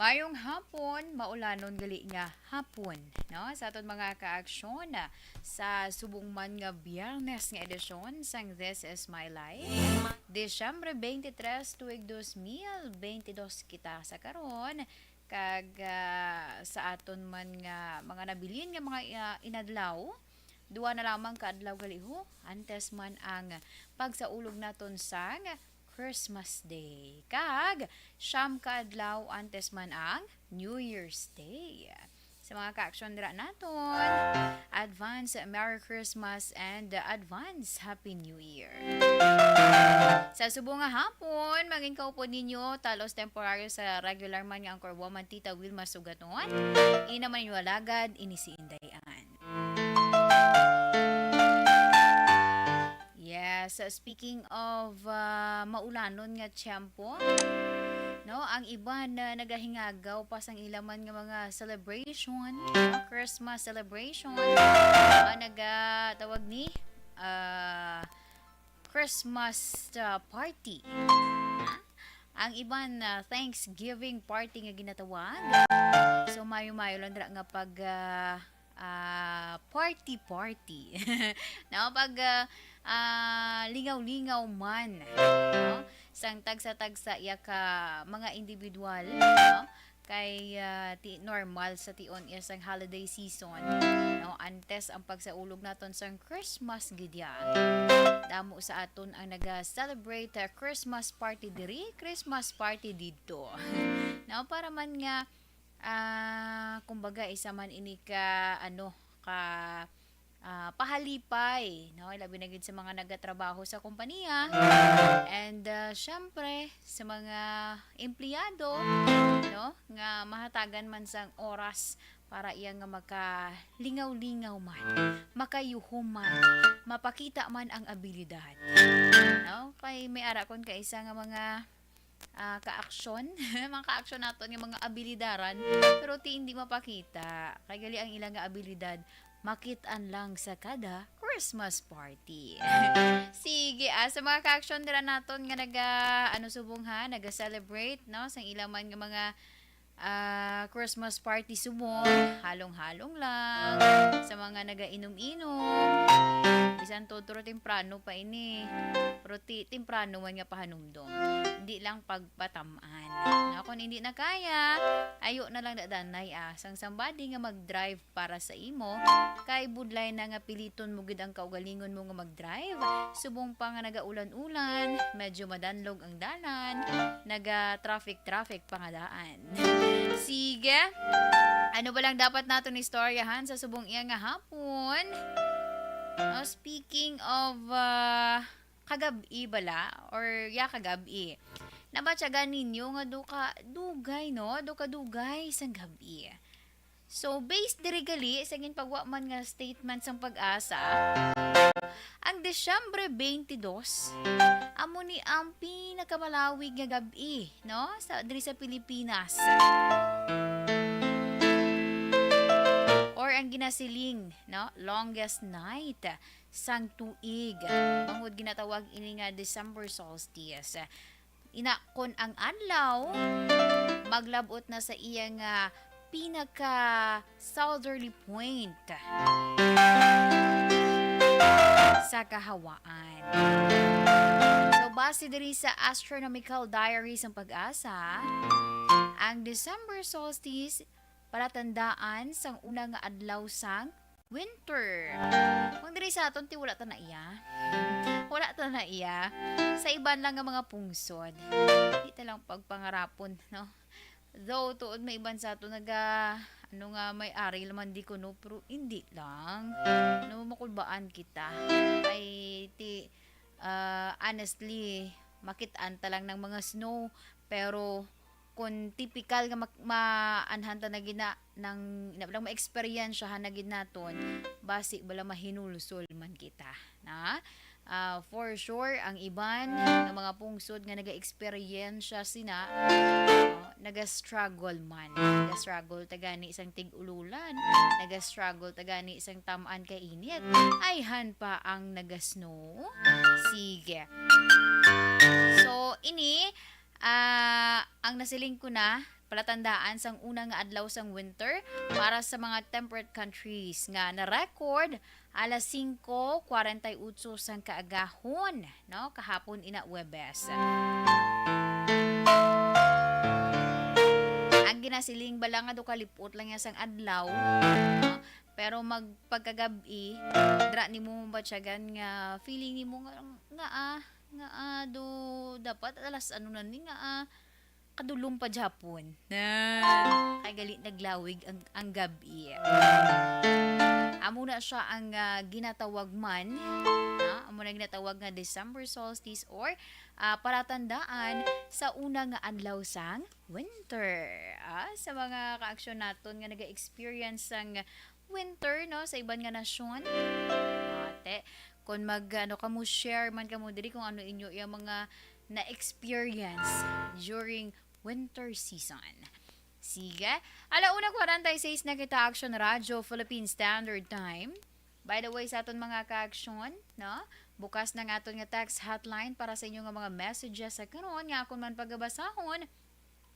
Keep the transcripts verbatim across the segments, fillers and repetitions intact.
Maayong hapon, maulanon gali nga hapon, no? Sa aton mga kaaksyon, sa subong man nga Biyernes nga edisyon sang This Is My Life, Disyembre twenty-three, tuig dos mil bentidós kita sa karon, kag, ah, sa aton man nga mga nabilin nga mga, ah, inadlaw, duha na lamang ka adlaw gali ho, antes man ang pagsaulog naton sang Christmas Day. Kag siyam ka adlaw antes man ang New Year's Day. Sa mga kaaksyon dira naton, advance Merry Christmas and advance Happy New Year. Sa subong nga hapon, maging kaupod ninyo, talos temporaryo sa regular man nga anchor woman, Tita Wilma Sugaton. Ina man ninyo alagad, ini si Inday Ann. Yes, uh, speaking of, uh, maulanon nga tiyempo, no, ang iban na nagahingagaw pa sang ila man nga mga celebration, no, Christmas celebration, uh, naga-, tawag ni, uh, Christmas, uh, party. Ang iban, uh, Thanksgiving party nga ginatawag. So, mayo-mayo lang dira nga pag, uh, ah, party-party. No? Pag, ah, ah, lingaw-lingaw man, no? Sang tagsa-tagsa iya ka mga individual, no? Kay, ah, ti-, normal sa tion iya sang holiday season, no? Antes ang pagsaulog naton sang Christmas gid ya. Damo sa aton ang naga-celebrate, ah, Christmas party diri, Christmas party didto. No? Para man nga ah, kumbaga, isa man ini ka, ano, ka, ah, pahalipay, no? Labi na gid sa mga nagatrabaho sa kompanya. And, ah, syempre, sa mga empleyado, no? Nga mahatagan man sang oras para iya nga makalingaw-lingaw man, makayuhom man, mapakita man ang abilidad. No? Kay may ara kon kaisa nga mga ah, kaaksyon, mga kaaksyon naton nga mga abilidaran, pero ti hindi mapakita. Kay gali ang ila nga abilidad, makit-an lang sa kada Christmas party. Sige, ah, sa mga kaaksyon dira naton nga naga, ano, subong ha, naga-celebrate, no, sang ila man nga mga, ah, Christmas party subong, halong-halong lang, sa mga nagainom-inom, bisan totro temprano pa ini, pero ti-, temprano man nga pahanumdom. Hindi lang pagpatam-an. Nga kung hindi na kaya, ayo na lang dadanay, ah, sang somebody nga mag-drive para sa imo, kay budlay na nga piliton mo gid ang kaugalingon mo nga mag-drive. Subong pa nga nagaulan-ulan, medyo madanlog ang dalan, naga-traffic-traffic pa nga daan. Sige. Ano ba lang dapat naton istoryahan sa subong iya nga hapon? No, speaking of, ah, kagab-i bala or ya kagab-i, nabatyagan ninyo nga do ka dugay, no? Do ka dugay sang gab-i. So, based diri gali sa ginpagwa man nga statement sang PAGASA, ang Disyembre twenty-two amo ni ang pinakamalawig nga gab-i, no? Sa, diri sa Pilipinas. Or ang ginasiling, no? Longest night sang tuig. Bangod ginatawag ini nga December solstice. Ina, kon ang adlaw maglab-ot na sa iya nga pinaka southerly point sa kahawaan. So, base diri sa Astronomical Diary sang PAGASA, ang December solstice palatandaan sang una nga adlaw sang winter. Kung diri sa aton, ti wala ta na iya. Wala ta na iya. Sa iban lang nga mga pungsod, di ta lang pagpangarapon, no? Though, tuod may iban sa aton naga, ano nga, may ari man di kuno, pero hindi lang. No, makulbaan kita. Ay, ti, ah, honestly, makit-an ta lang ng mga snow, pero kung typical nga mak-, maanhan ta na gid na, nang, na, nang ma-experience na gid naton, basi bala mahinulsol man kita, na? Ah, for sure, ang iban nga mga pungsod nga naga-experience sina, oh, naga-struggle man. Naga-struggle ta gani sang tig-ululan, naga-struggle ta gani sang tam-an kay init. Ayhan pa ang naga-snow. Sige. So, ini, ah, ang nasiling ko na, palatandaan sang una nga adlaw sang winter para sa mga temperate countries nga na-record alas singko kwarenta y otso sang kaagahon, no? Kahapon ina Huwebes. Ang ginasiling bala nga do kalipot lang yan sang adlaw, no? Pero mag pagkagab-i, dra nimo mabatyagan nga feeling nimo nga, nga ah, nga ah, do dapat alas ano na ni nga ah, kadulom pa gihapon. Na, kay gali naglawig ang, ang gab-i. Amo na siya ang ah, ginatawag man, ah, amo na ginatawag nga December solstice or ah, palatandaan sa una nga adlaw sang winter. Ah, sa mga kaaksyon naton nga naga-experience sang winter, no, sa iban nga nasyon. Ate, kung mag, ano, kamo, share man kamo diri kung ano inyo yung mga na-experience during winter season. Sige. Ala una kwarenta y seis na kita, Action Radio, Philippine Standard Time. By the way, sa aton mga ka-action, no? Bukas na nga aton nga text hotline para sa inyo nga mga messages sa karon nga akon man pagabasahon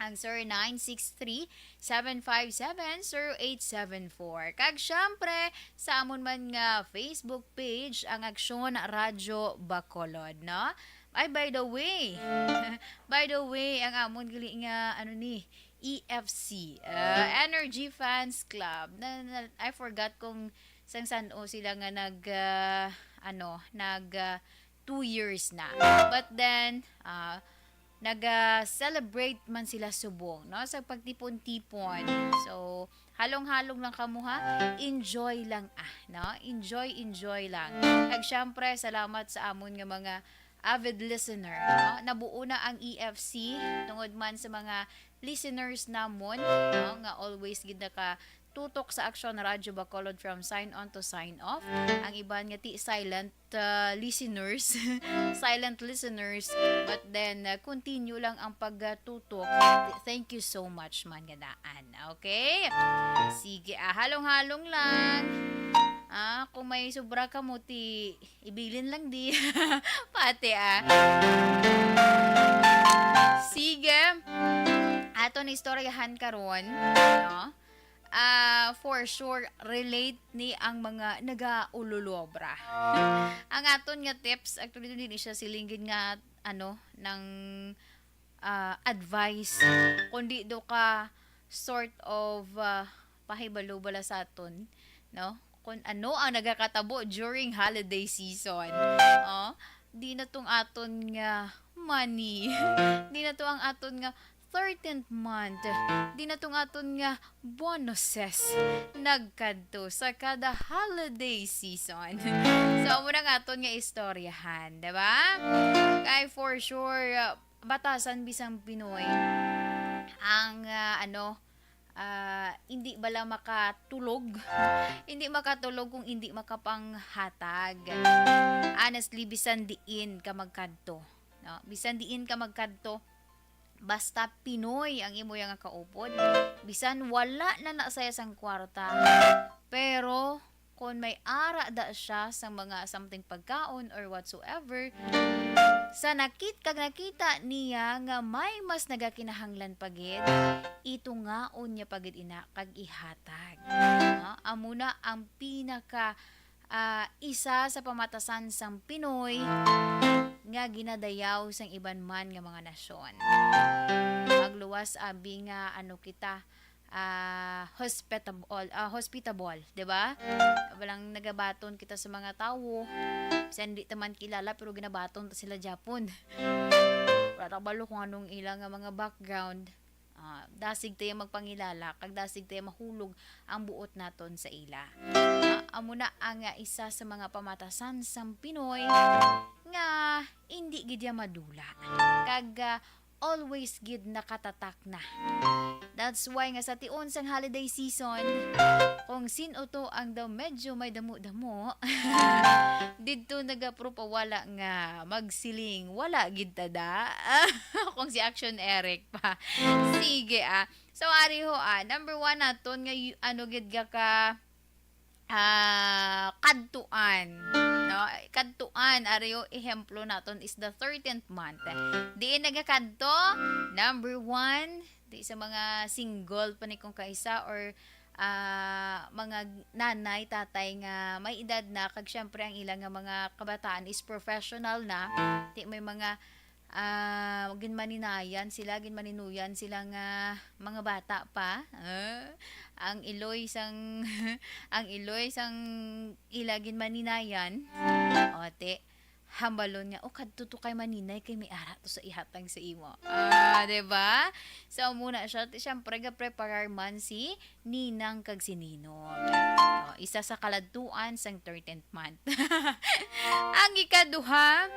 ang zero nine six three, seven five seven, zero eight seven four. Kag syempre, sa amon man nga Facebook page, ang Aksyon Radyo Bacolod, no? Ay, by the way, by the way, ang amon gali nga, ano ni, E F C, uh, Energy Fans Club. Na, na, I forgot kung sang san-o sila nga nag, uh, ano, nag, uh, two years na. But then, uh, naga-celebrate man sila subong, no? Sa pagtipon-tipon. So, halong-halong lang kamo, ha? Enjoy lang, ah, no? Enjoy, enjoy lang. Kag syempre, salamat sa amon nga mga avid listener, no? Nabuo na ang E F C tungod man sa mga listeners namon, no? Nga always gid naka tutok sa Action Radyo Bacolod from sign on to sign off. Ang iban nga ti silent, uh, listeners, silent listeners, but then, uh, continue lang ang pagtutok. Thank you so much man nga daan. Okay? Sige, ah, halong-halong lang. Ah, kung may sobra kamo, ti ibilin lang di. Pati, ah. Sige. Aton istoryahan karon, no? Ah, for sure, relate ni ang mga nagaululobra. Ang aton nga tips, actually, dili siya silinggid nga, ano, ng, ah, advice, kundi do ka sort of, ah, pahibalo bala sa aton, no? Kung ano ang nagakatabo during holiday season. Oh, di na tong aton nga money. Di na to ang aton nga thirteenth month. Di na tong aton nga bonuses nagkadto sa kada holiday season. So, amo na ang aton nga istoryahan, di ba? Kay for sure, uh, batasan bisang Pinoy ang, uh, ano, ah, hindi bala makatulog. Hindi makatulog kung hindi makapanghatag. Honestly, bisan diin ka magkadto, no? Bisan diin ka magkadto, basta Pinoy ang imo nga kaupod, bisan wala na na saya sang kwarta, pero kung may ara da siya sang mga something pagkaon or whatsoever, sa nakit-, kag nakita niya nga may mas nagakinahanglan pa gid, itungaon niya pa gid ina kag ihatag. Ah, amo na ang pinaka, ah, isa sa pamatasan sang Pinoy nga ginadayaw sang iban man nga mga nasyon. Pagluwas abi nga ano kita, ah, hospitable, ah, hospitable, di ba? Walang nagabaton kita sa mga tawo. Bisan di ta man kilala, pero ginabaton ta sila gyapon. Wala ta kabalo kung anong ila nga mga background. Ah, dasig tayo magpangilala, kag dasig tayo mahulog ang buot naton sa ila. Ah, amo na ang, ah, isa sa mga pamatasan sang Pinoy nga hindi gid ya madula. Kag, ah, always gid nakatatak na. That's why nga sa tion sang holiday season, kung sin-o to ang daw medyo may damo-damo, didto nagapropawala nga magsiling, "Wala gid ta da." Kung si Action Eric pa. Sige, ah. So, ari ho, ah, number one naton nga y-, ano gid ga ka, ah, kadtuan, no? Kadtuan, ari ho, ehemplo naton is the thirteenth month. Diin nagakadto? Number one, Di sa mga single pa ni kung kaisa or, ah, mga nanay, tatay nga may edad na, kag syempre ang ila nga mga kabataan is professional na. Di may mga, ah, ginmaninayan sila, ginmaninuyan sila nga mga bata pa. Ah, ang iloy sang, ang iloy sang ila ginmaninayan. O, ti, hambalon nga, "O, kadto to kay maninay kay may ara to sa ihatag sa imo." Ah, di ba? So, muna siya, ti, syempre, ga-preparar man si Ninang kag si Ninong. O, isa sa kaladtuan sang thirteenth month. Ang ikaduha,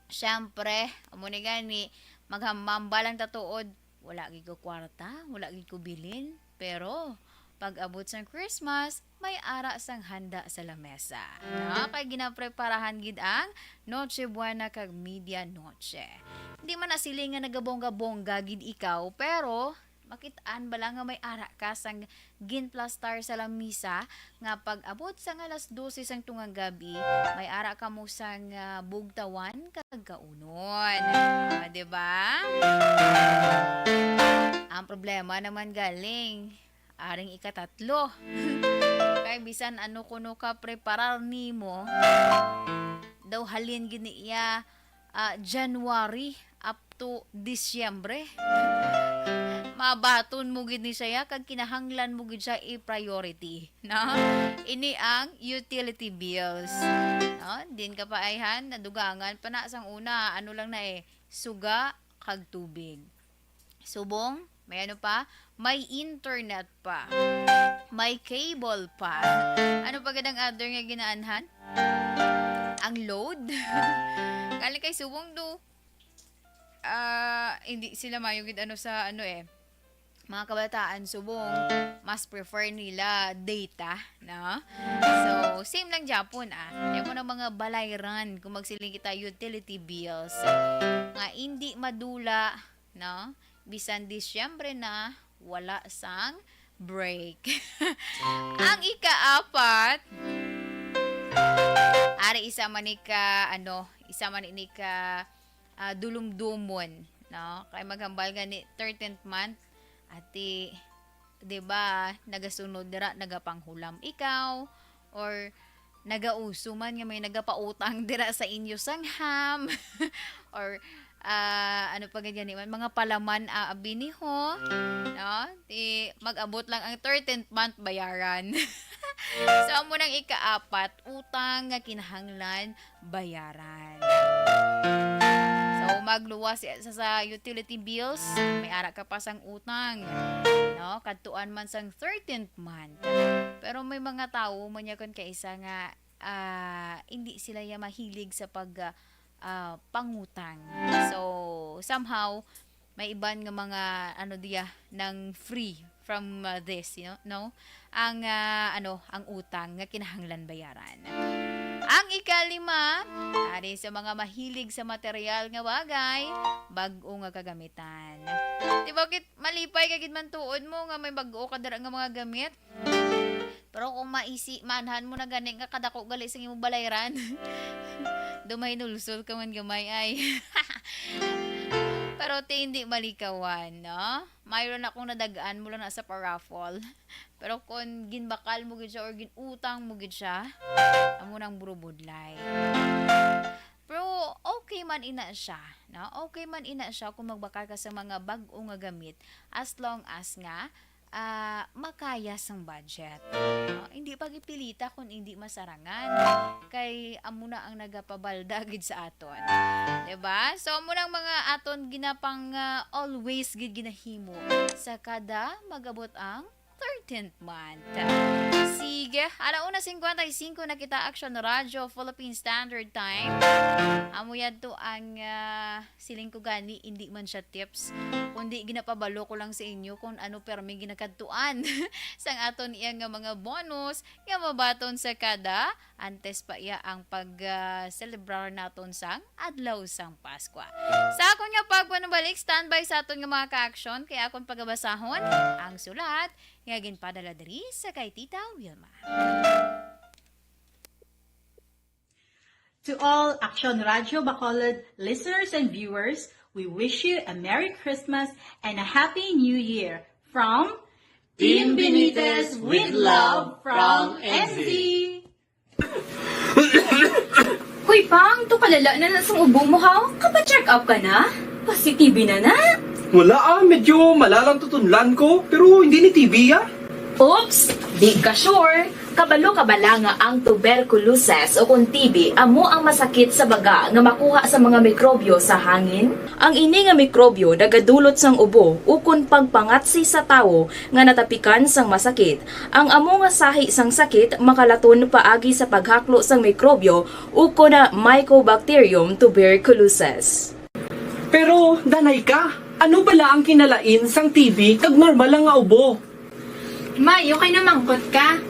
syempre, amo ni gani, maghambal lang ta tuod, wala gid ko kwarta, wala gid ko bilin, pero pag abot sang Christmas, may ara sang handa sa lamesa. No? Kay ginapreparahan gid ang Noche Buena kag Media Noche. Hindi man na siling nga nagabongga-bongga gid ikaw, pero makitaan bala nga may ara ka sang ginplastar sa lamisa nga pag abot sang alas dose sang tungang gabi, may ara ka mo sang, ah, bugtawan kag kaunon. Ah, di ba? Ang problema naman galing, aring ikatatlo. Kay bisan ano kuno ka preparar nimo, daw halin gid niya, ah, January up to Disyembre. Mabaton mo gid ni siya, kag kinahanglan mo gid siya i-priority, no? Ini ang utility bills, no? Din ka pa ayhan, nadugangan pa na sang una, ano lang na eh, suga kag tubig. Subong, may ano pa? May internet pa. May cable pa. Ano pa gid ang other nga ginaanhan? Ang load. Galing kay subong do. Ah, hindi sila mayo gid ano sa ano eh. Mga kabataan subong, mas prefer nila data, no? So, same lang gyapon, ah. Kaya mo ng mga balayran, kung magsiling kita utility bills, nga hindi madula, no? Bisan Disyembre na, wala sang break. Ang ikaapat, ari isa man ni ka, ano, isa man ni ka, ah, dulumdumon, no? Kay maghambal gani thirteenth month, ati, di ba, nagasunod dira, nagapanghulam ikaw, or nagauso man nga may nagapautang dira sa inyo sang ham, or, ah, ano pa gani man, mga palaman, ah, abi ni ho, no? Di, mag-abot lang ang thirteenth month bayaran. So, amo nang ikaapat, utang nga kinahanglan bayaran. So, magluwas sa, sa utility bills, may ara ka pa sang utang, no? Kadtuan man sang thirteenth month. Pero may mga tawo man niya kun kaisa nga, ah, hindi sila ya mahilig sa pag, ah, ah, pangutang. So, somehow, may iban nga mga, ano diya, nang free from, uh, this, you know, no? Ang, ah, ano, ang utang nga kinahanglan bayaran. Ang ikalima, ari sa mga mahilig sa material nga bagay, bag-o nga kagamitan. Di ba, kit-, malipay ka gid man tuod mo nga may bag-o ka dira nga mga gamit? Pero kung maisi, manhan mo na gani nga kadako gali sa imong balayran, do mahinulsol ka man gamay ay. Pero ti hindi malikawan, no? Mayroon akong nadagaan mo lang na sa paraffle. Pero kung ginbakal mo gid siya or ginutang mo gid siya, amo nang burubudlay. Pero okay man ina siya, no? Okay man ina siya kung magbakal ka sa mga bag-o nga gamit, as long as nga, ah, makaya sang budget. No? Hindi pag ipilita kung hindi masarangan. Kay amo na ang nagapabalda gid sa aton. Diba? So, amo nang mga aton ginapang, ah, always gid ginahimo sa kada magabot ang thirteenth month. Sige, ala una cincuenta y cinco na kita, Action Radio Philippine Standard Time. Amo yadto ang, ah, siling ko gani, hindi man siya tips, kundi ginapabalo ko lang sa inyo kung ano permi ginakadtuan sang aton iya nga mga bonus nga mabaton sa kada antes pa iya ang pag, ah, celebrar naton sang adlaw sang Paskwa. Sa akon nga pagpanubalik, standby sa aton nga mga ka-aksyon kay akon pagabasahon ang sulat nga ginpadala diri sa kay Tita Wilma. To all Action Radio Bacolod listeners and viewers, we wish you a Merry Christmas and a Happy New Year from Team Benitez with love from N Z. Hoy, Pang, to kalala na na sang ubo mo, ha? Kapa-check up ka na? Positive na na? Wala, ah, medyo malalang tutunlan ko, pero hindi ni T B, ah. Oops! Di ka sure? Kabalo ka bala nga ang tuberculosis o kon T B amo ang masakit sa baga nga makuha sa mga mikrobyo sa hangin? Ang ini nga mikrobyo nagadulot sang ubo ukon pagpangatsi sa tawo nga natapikan sang masakit. Ang amo nga sahi sang sakit makalaton paagi sa paghaklo sang mikrobyo ukon Mycobacterium tuberculosis. Pero, danay ka, ano bala ang kinalain sang T B kag normal lang nga ubo? May, okay na mangkot ka.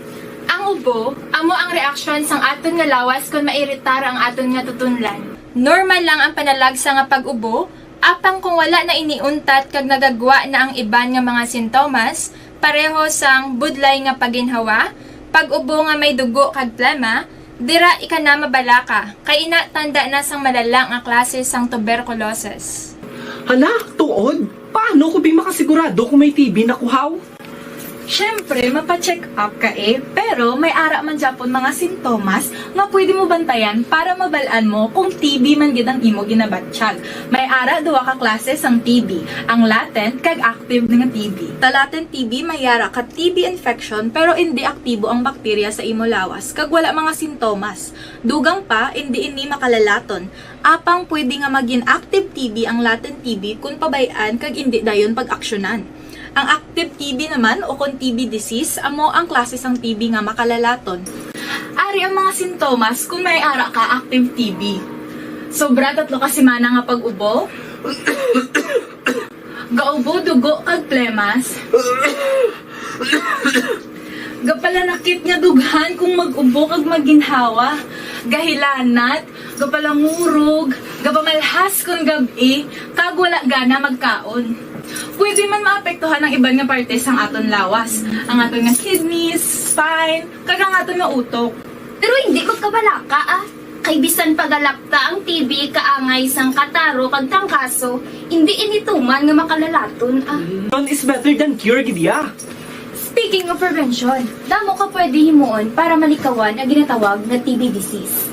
Ang ubo, amo ang reaksyon sang aton nga lawas kon mairitar ang aton nga tutunlan. Normal lang ang panalagsa nga pag-ubo, apang kung wala na ini untat kag nagagwa na ang iban nga mga sintomas, pareho sang budlay nga paginhawa, pag-ubo nga may dugo kag plema, dira ika na mabalaka, kay ina tanda na sang malala nga klase sang tuberculosis. Hala, tuod? Paano ko bi makasigurado kung may T B na ko, haw? Siyempre, mapa-check up ka, eh, pero may ara man gyapon mga sintomas nga pwede mo bantayan para mabal-an mo kung T B man gid ang imo ginabatyag. May ara duha ka klase sang T B, ang latent kag active nga T B. Sa latent T B, may ara ka T B infection pero indi aktibo ang bakterya sa imo lawas kag wala mga sintomas. Dugang pa, indi ini makalalaton. Apang pwede nga magin active T B ang latent T B kon pabay-an kag indi dayon pag-aksyonan. Ang active T B naman, o kon T B disease, amo ang klase sang T B nga makalalaton. Ari ang mga sintomas kon may ara ka active T B. Sobra tatlo ka semana nga pag-ubo. Gaubo dugo kag plemas. Gapalanakit nga dughan kung mag-ubo kag maginhawa. Gahilanat, gapalangurog, gapamalhas kon gab-i, kag wala gana magkaon. Pwede man maapektuhan ang iban nga parte sang aton lawas, ang aton nga kidneys, spine, kag ang aton nga utok. Pero hindi magkabalaka, ah. Kay bisan pagalapta ang T B kaangay sang kataro kag trangkaso, hindi ini tuman nga makalalaton, ah. Prevention is better than cure, gid ya. Speaking of prevention, damo ka pwede himuon para malikawan ang ginatawag nga T B disease.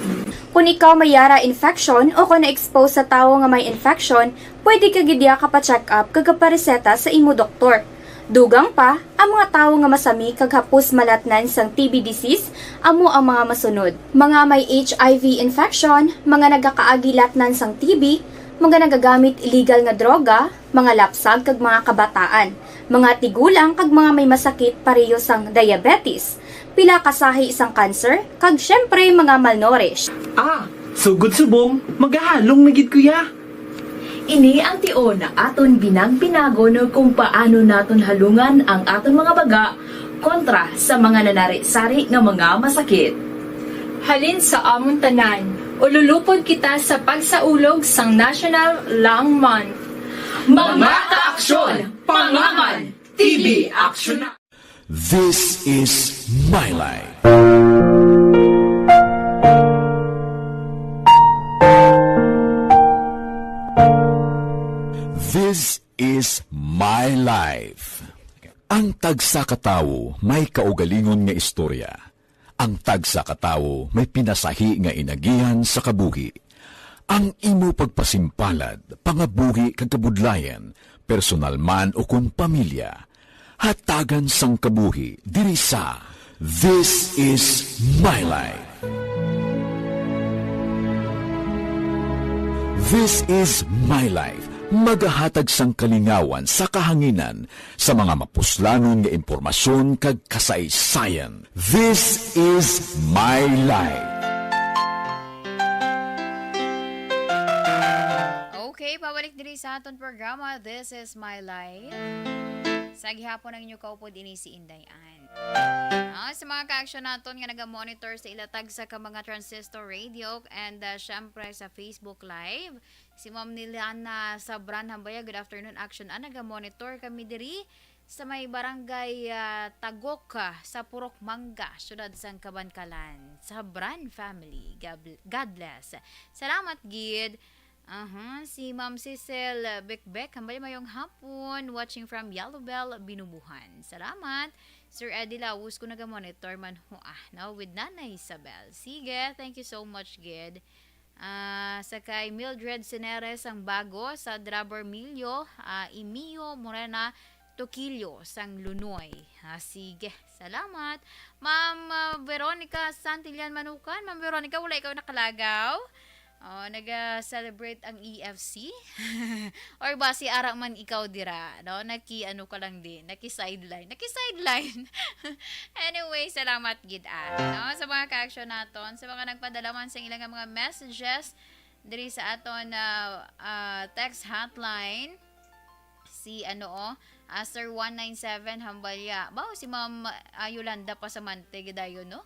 Kung ikaw may yara infection o kung na-expose sa tawo nga may infection, pwede ka gid ya kapa-check up kag kapareseta sa imo doktor. Dugang pa, ang mga tawo nga masami kag hapos malatnan sang T B disease amo ang mga masunod: mga may H I V infection, mga nagakaagi latnan sang T B, mga nagagamit illegal nga droga, mga lapsag kag mga kabataan, mga tigulang kag mga may masakit pareho sang diabetes, pila ka sahi sang cancer, kag siyempre mga malnourished. Ah, sugod subong, magahalong na gid ko ya. Ini ang tion nga aton binagpinagon kung paano naton halungan ang aton mga baga kontra sa mga nanari-sari nga mga masakit. Halin sa amon tanan, ululupod kita sa pagsaulog sang National Lung Month. Mga kaaksyon, pangaman, T B aksyon na! This is My Life. This is My Life. Ang tagsa ka tawo may kaugalingon nga istorya. Ang tagsa ka tawo may pinasahi nga inagihan sa kabuhi. Ang imo pagpasimpalad, pangabuhi kag kabudlayan, personal man ukon pamilya, hatagan sang kabuhi diri sa This Is My Life. This Is My Life, magahatag sang kalingawan sa kahanginan sa mga mapuslanon nga impormasyon kag kasaysayan. This Is My Life. Okay, pabalik diri sa aton programa, This Is My Life. Sa gihapon ang inyo kaupod ini si Inday Ann. Ah, sa mga ka-action naton nga naga-monitor sa ila tagsa ka mga transistor radio and, ah, syempre sa Facebook Live, si Ma'am Nilana Sabran Hambaya, good afternoon, action. Ah, naga-monitor kami diri Sa may barangay, ah, Tagok, ah, sa Purok Mangga, siyudad sang Kabankalan, sa Bran family. Gab-, God bless. Salamat gid. Aha, si Ma'am Cecil, ah, Bekbek, hambal mayong hapon, watching from Yellow Bell, Binubuhan. Salamat. Sir Eddie Laus, ko naga-monitor man ho, ah, no? With Nanay Isabel. Sige, thank you so much, gid. Ah, sa kay Mildred Sineres ang bago, sa Drabormillo, ah, Emio Morena Toquillo sang Lunoy. Ah, sige, salamat. Ma'am, ah, Veronica Santillan Manukan. Ma'am Veronica, wala ikaw nakalagaw? Oh, naga-celebrate ang E F C? Or ba si ara man ikaw dira, no? Naki, ano ka lang din, naki-sideline. Naki-sideline. Anyway, salamat gid, ah, no? Sa mga ka-action naton, sa mga nagpadala man sa ilang mga messages diri sa aton, ah, ah, text hotline, si ano, oh, ah, Sir one nine seven Hambalya. Bawo si Ma'am, ah, Yolanda Pasamante gidayon, no?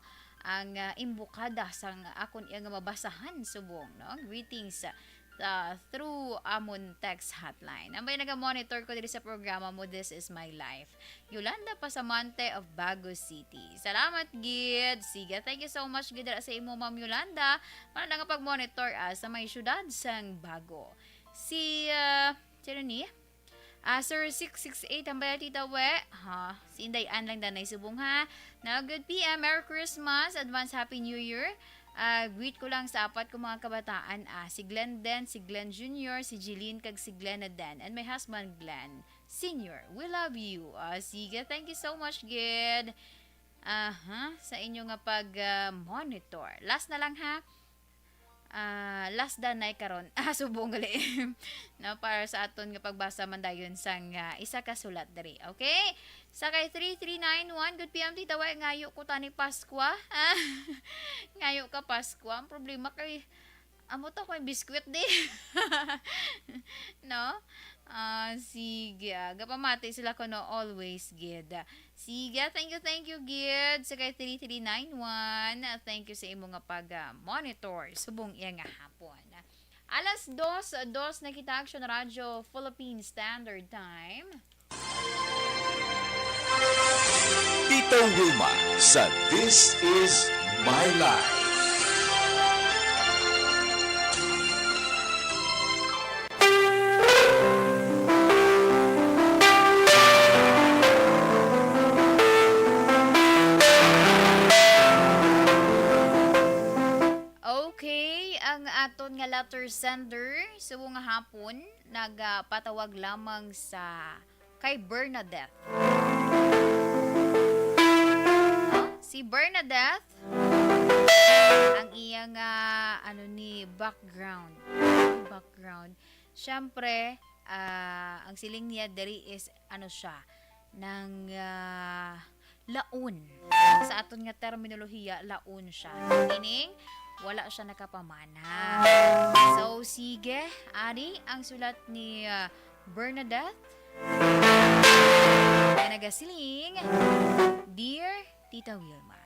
Ang, ah, imbukada sang akon iya nga mabasahan subong, no? Greetings, ah, through amon text hotline. Ang may naga-monitor ko diri sa programa mo, This Is My Life. Yolanda Pasamante of Bago City. Salamat gid. Sige, thank you so much gid dira sa imo, Ma'am Yolanda. Wala na nga pag-monitor, ah, sa may syudad sang Bago. Si, ah, sino ni? Ah, Sir six six eight, ang baya, Tita We. Ha, si Inday Ann lang danay subong, ha. Na, good P M, Merry Christmas, advance Happy New Year. Ah, greet ko lang sa apat ko mga kabataan, ah, si Glenn Den, si Glenn Junior, si Jeline, kag si Glenn na Den, and my husband, Glenn Senior. We love you. Ah, sige, thank you so much, gid. Aha, sa inyo nga pag, ah, monitor. Last na lang, ha. Ah, last danay karon. Ah, subong gali. No, para sa aton nga pagbasa man dayon sang, ah, isa ka sulat diri. Okay? Sa kay three three nine one, good P M, Tita We, ngayo ko tani Paskwa. Ngayo ka Paskwa. Ang problema kay, amo to, may biskwit di. No? Ah, sige, ah. Gapamati sila ko, no, always gid. Sige, thank you, thank you, gid. Sa kay three three nine one, thank you sa imo nga pag, ah, monitor subong iya nga hapon. Alas dos, dos na kita, Action Radio Philippine Standard Time. Tita Wilma sa This Is My Life. Okay, ang aton nga letter sender, subong nga hapon, nagapatawag lamang sa kay Bernadette. Si Bernadette, ang iya nga, ano ni, background. Background. Siyempre, ah, ang siling niya diri is, ano siya, nang, ah, laon. Sa aton nga terminolohiya, laon siya. Meaning, wala siya nakapamana. So, sige, ari ang sulat ni, ah, Bernadette. Nga nagasiling, Dear Tita Wilma.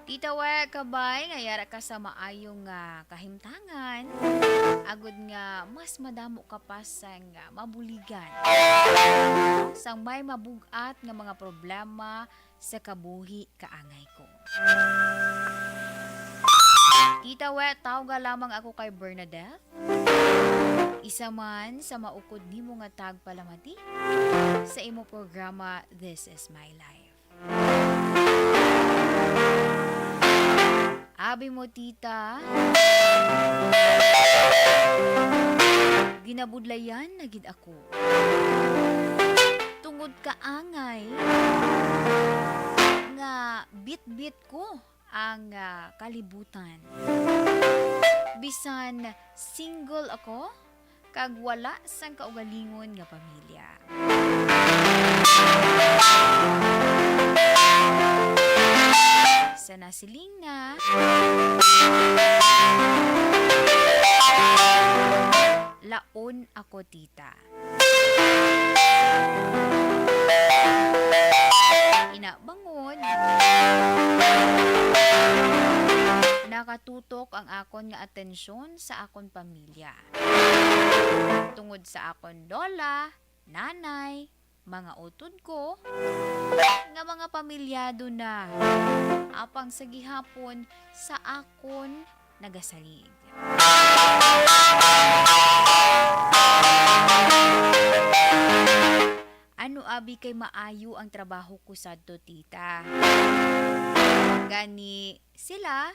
Tita We, kabay nga yara ka sa maayong, ah, kahimtangan, agud nga mas madamo ka pa sang, ah, mabuligan sang may mabug-at nga mga problema sa kabuhi kaangay ko. Tita We, tawga lamang ako kay Bernadette. Isa man sa maukod nimo nga tagpalamati sa imo programa, This Is My Life. Abi mo, tita, ginabudlayan na gid ako. Tungod kaangay nga bitbit ko ang, ah, kalibutan. Bisan single ako, kag wala sang kaugalingon nga pamilya. Sa nasiling na, laon ako, tita. Ina bangod, nakatutok ang akon nga atensyon sa akon pamilya. Tungod sa akon lola, nanay, mga utod ko, nga mga pamilyado na, apang sa gihapon sa akon nagasalig. Ano abi kay maayo ang trabaho ko sadto, tita. Gani sila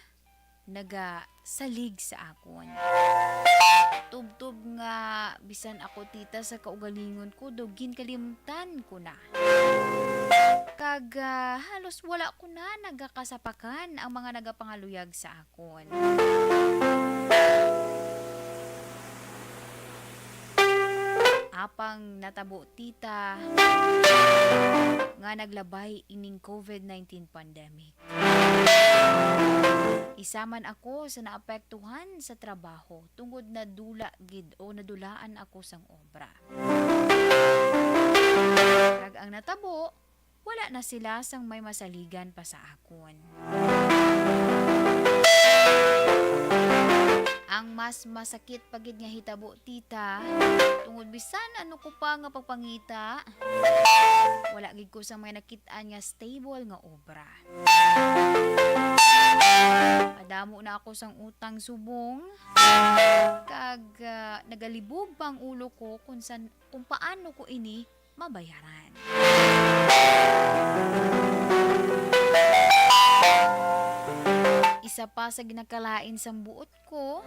nagasalig sa akon. Tubtob nga bisan ako, tita, sa kaugalingon ko, daw ginkalimtan ko na. Kag, ah, halos wala ko na nagakasapakan ang mga nagapangaluyag sa akon. Apang natabo, tita, nga naglabay ining covid nineteen pandemic. Isa man ako sa naapektuhan sa trabaho tungod nadula gid o nadulaan ako sang obra. Kag ang natabo, wala na sila sang may masaligan pa sa akon. Ang mas masakit pa gid nga hitabo, tita, tungod bisan ano ko pa nga pagpangita, wala gid ko sang may nakit-an nga stable nga obra. Kadamo na ako sang utang subong, kag, ah, nagalibog pa ang ulo ko kung san-, kung paano ko ini mabayaran. Isa pa sa ginakalain sang buot ko,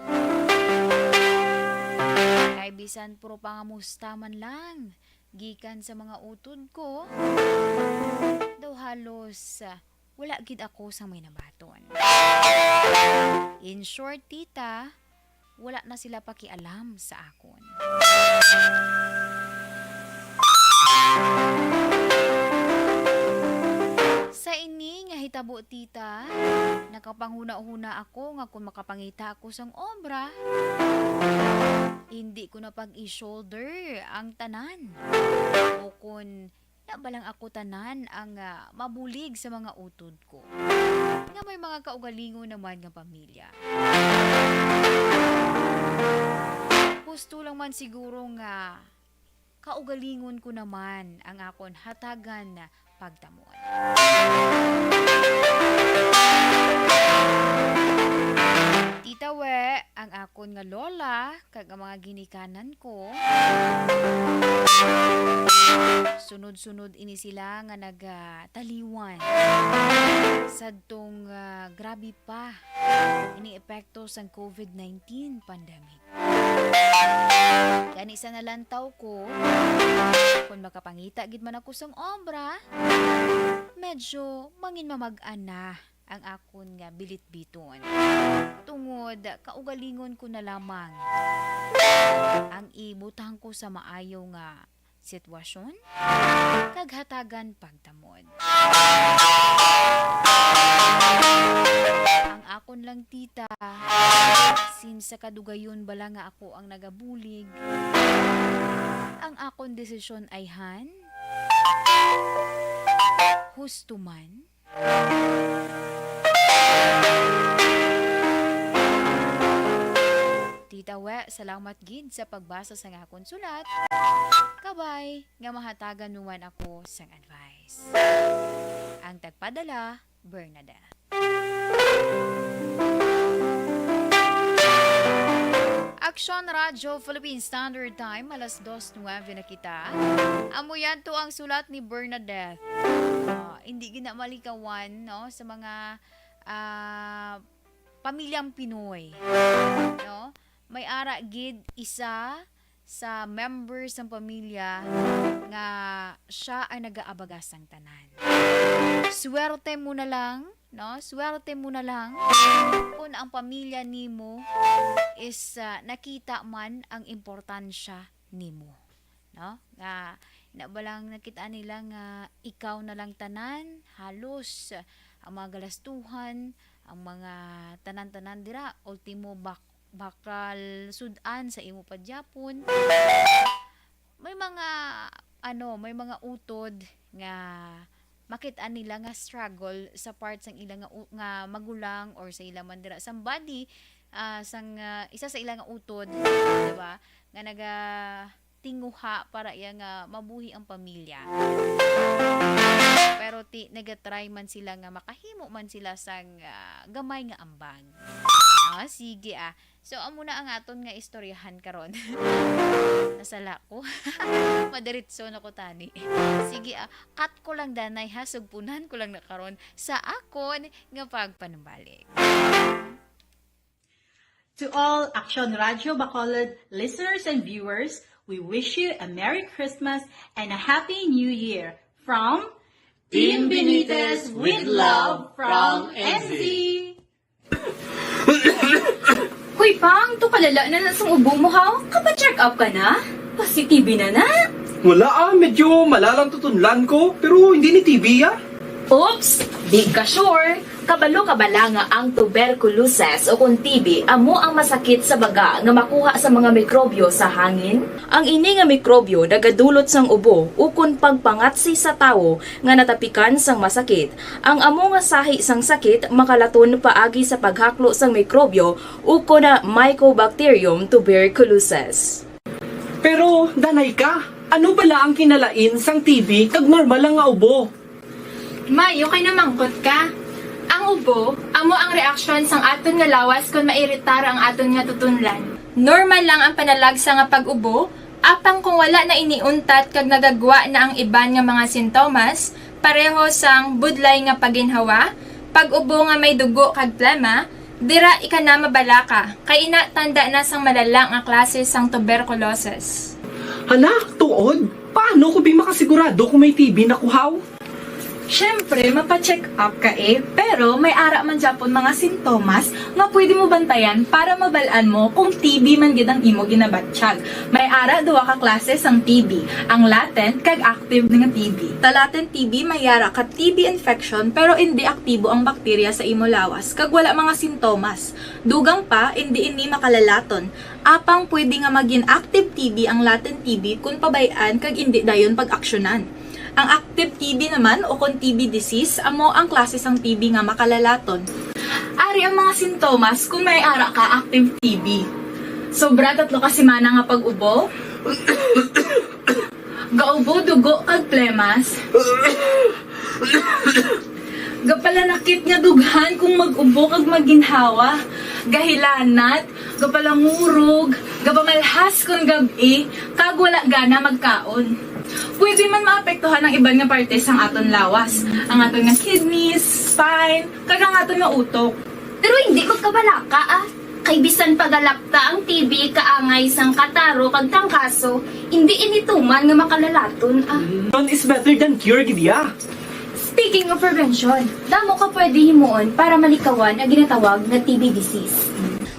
kay bisan puro pangamusta man lang gikan sa mga utod ko, daw halos, ah, wala gid ako sang may nabaton. In short, tita, wala na sila pakialam sa akon. Sa ini nga hitabo, tita, nakapanghunahuna ako nga kon makapangita ako sang obra, hindi ko na pag-i-shoulder ang tanan. O kon na ba lang ako tanan ang, ah, mabulig sa mga utod ko, nga may mga kaugalingon naman nga pamilya. Husto lang man siguro nga kaugalingon ko naman ang akon hatagan pagtamod. Tita We, ang akon nga lola kag ang mga ginikanan ko, sunod-sunod ini sila nga nagataliwan sadtong, ah, grabe pa ini epekto sang covid nineteen pandemic. Gani sa nalantaw ko, kung makapangita gid man ako sang obra, medyo manginmamag-an na ang akon nga bilitbiton. Tungod kaugalingon ko na lamang ang ibutang ko sa maayo nga sitwasyon kag hatagan pagtamod. Ang akon lang, tita, since sa kadugayon bala nga ako ang nagabulig, ang akon desisyon ayhan, husto man. Tita We, salamat gid sa pagbasa sang akon sulat. Kabay nga mahatagan mo man ako sang advice. Ang tagpadala, Bernadette. Aksyon Radyo Philippine Standard Time, alas dos nuwebe na kita. Amo yan to ang sulat ni Bernadette. Ah, hindi gid na malikawan, no, sa mga, ah, pamilyang Pinoy, no? May ara gid isa sa members sang pamilya nga siya ang nagaabaga sang tanan. Swerte mo na lang, no? Swerte mo na lang kung ang pamilya nimo is, ah, nakita man ang importansya nimo, no? Nga, na ba lang nakita nila nga ikaw na lang tanan, halos, ah, ang mga galastuhan, ang mga tanan-tanan dira, ultimo bak-, bakal sud-an sa imo pa gyapon. May mga, ano, may mga utod nga makit-an nila nga struggle sa part sang ila nga u-, nga magulang or sa ila man dira somebody, ah, sang, ah, isa sa ila nga utod, di ba? Nga naga tinguha para iya nga mabuhi ang pamilya. Pero ti, nagatry man sila nga makahimo man sila sang, ah, gamay nga ambag. Ah, sige, ah. So, amo na ang aton nga istoryahan karon. Nasala ko. Madiritso na ko tani. Sige, ah, cut ko lang danay ha, sugpunan ko lang na karon sa akon nga pagpanumbalik. To all Action Radio Bacolod listeners and viewers, we wish you a Merry Christmas and a Happy New Year from Team Benitez with love from N Z. Hoy, Pang, to kalala na na sang ubo mo, ha? Kapa-check up ka na? Positive na na? Wala, ah, medyo malalang tutunlan ko, pero hindi ni T B, ah. Oops! Di ka sure? Kabalo ka bala nga ang tuberculosis o kon T B amo ang masakit sa baga nga makuha sa mga mikrobyo sa hangin? Ang ini nga mikrobyo nagadulot sang ubo ukon pagpangatsi sa tawo nga natapikan sang masakit. Ang amo nga sahi sang sakit makalaton paagi sa paghaklo sang mikrobyo ukon na Mycobacterium tuberculosis. Pero, danay ka, ano bala ang kinalain sang T B kag normal lang nga ubo? May, okay na mangkot ka. Ang ubo, amo ang reaksyon sang aton nga lawas kon mairitar ang aton nga tutunlan. Normal lang ang panalagsa nga pag-ubo, apang kung wala na ini untat kag nagagwa na ang iban nga mga sintomas, pareho sang budlay nga paginhawa, pag-ubo nga may dugo kag plema, dira ika na mabalaka, kay ina tanda na sang malala nga klase sang tuberculosis. Hala, tuod? Paano ko bi makasigurado kung may T B na ko haw? Siyempre, mapa-check up ka eh, pero may ara man gyapon mga sintomas nga pwede mo bantayan para mabal-an mo kung T B man gid ang imo ginabatyag. May ara duha ka klase sang T B, ang latent kag active nga T B. Sa latent T B, may ara ka T B infection pero indi aktibo ang bakterya sa imo lawas kag wala mga sintomas. Dugang pa, indi ini makalalaton. Apang pwede nga magin active T B ang latent T B kon pabay-an kag indi dayon pag-aksyonan. Ang active T B naman, o kon T B disease, amo ang klase sang T B nga makalalaton. Ari ang mga sintomas kon may ara ka active T B. Sobra tatlo ka semana nga pag-ubo. Gaubo dugo kag plemas. Gapalanakit nga dughan kung mag-ubo kag maginhawa. Gahilanat, gapalangurog, gapamalhas kon gab-i, kag wala gana magkaon. Pwede man maapektuhan ang iban nga parte sang aton lawas, ang aton nga kidneys, spine, kag ang aton nga utok. Pero hindi magkabalaka, ah. Kay bisan pagalapta ang T B kaangay sang kataro kag trangkaso, hindi ini tuman nga makalalaton, ah. Prevention is better than cure, gid ya. Speaking of prevention, damo ka pwede himuon para malikawan ang ginatawag nga T B disease.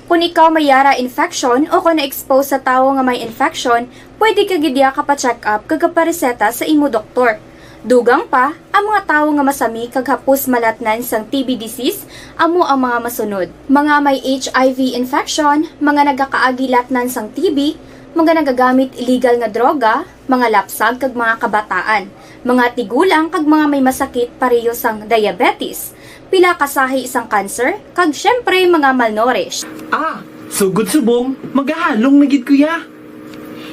Kung ikaw may yara infection o kung na-expose sa tawo nga may infection, pwede ka gid ya kapa-check up kag kapareseta sa imo doktor. Dugang pa, ang mga tawo nga masami kag hapos malatnan sang T B disease amo ang mga masunod: mga may H I V infection, mga nagakaagi latnan sang T B, mga nagagamit illegal nga droga, mga lapsag kag mga kabataan, mga tigulang kag mga may masakit pareho sang diabetes, pila ka sahi sang cancer, kag siyempre mga malnourished. Ah, sugod subong, magahalong na gid ko ya.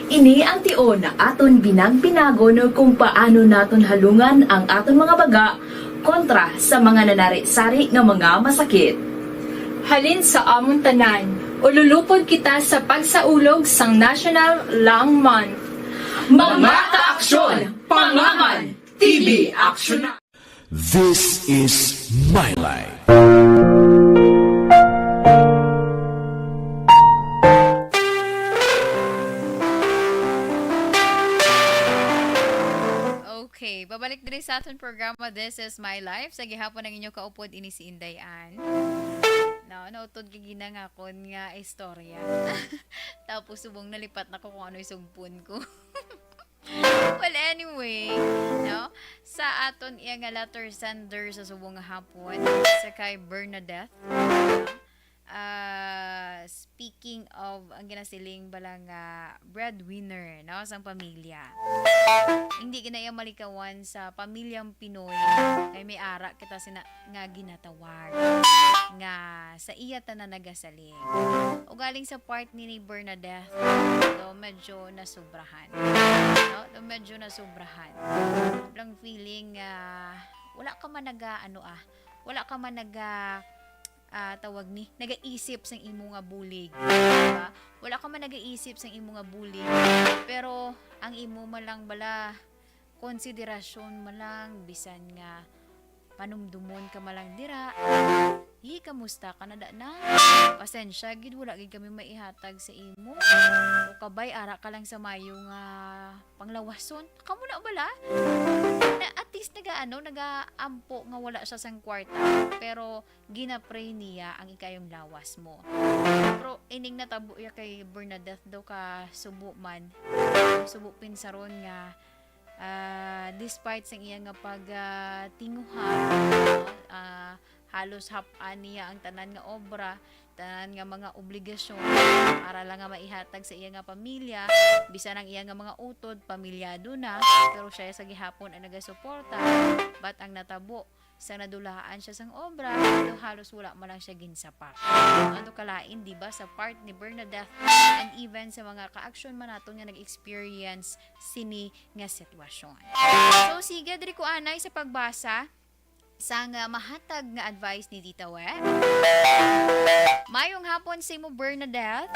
Ini ang tion nga aton binag-binagon kung paano naton halungan ang aton mga baga kontra sa mga nanari-sari nga mga masakit. Halin sa amon tanan, ululupod kita sa pagsaulog sang National Lung Month. Mga kaaksyon, pangaman, T B aksyon na! This is My Life. Okay, pabalik diri sa aton programa, This is My Life. Sa gihapon ang inyo kaupod, ini si Inday Ann. No, nautod kay ginang akon nga istorya. Tapos subong nalipat na ko kung ano isugpon ko. Well, anyway, no? Sa aton iya nga letter sender sa subong nga hapon, sa kay Bernadette, ah, Speaking of, ang ginasiling bala nga breadwinner, no, sang pamilya. Hindi gina iya malikawan sa pamilyang Pinoy kay may ara kita sina nga ginatawag nga sa iya tanan nagasalig. Ugaling sa part ni, ni Bernadette, do medyo nasubrahan. No? Do medyo nasubrahan. Lang feeling nga wala ka man naga, ano, ah, wala ka man naga, ah, tawag ni, nagaisip sang imo nga bulig, di ba? Wala ka man nagaisip sang imo nga bulig, pero ang imo man lang bala konsiderasyon man lang, bisan nga panumdumon ka man lang dira. Hi, kamusta ka na, da na? Pasensya gid, wala gid kami maihatag sa imo. O kabay, ara ka lang sa mayo nga panglawason. Kamo na bala? Na, at least naga, ano, nagaampo nga wala siya sang kwarta. Pero ginapray niya ang ikayong lawas mo. Pero ining natabo ya kay Bernadette daw ka subo man, subo pinsaron nga, ah, despite sang iya nga pag, ah, tinguha, no? Ah, halos hap-an niya ang tanan nga obra, tanan nga mga obligasyon para lang nga maihatag sa iya nga pamilya, bisan ang iya nga mga utod, pamilyado na, pero siya sa gihapon ang nagasuporta. But ang natabo, sa nadulaan siya sang obra, pero halos wala man lang siya ginsapak. Ano kalain, di ba, sa part ni Bernadette and even sa mga kaaksyon man naton nga nag-experience sini nga sitwasyon. So, sige, diri ko anay sa pagbasa sang, ah, mahatag nga advice ni Tita We. Mayong hapon sa imo, Bernadette.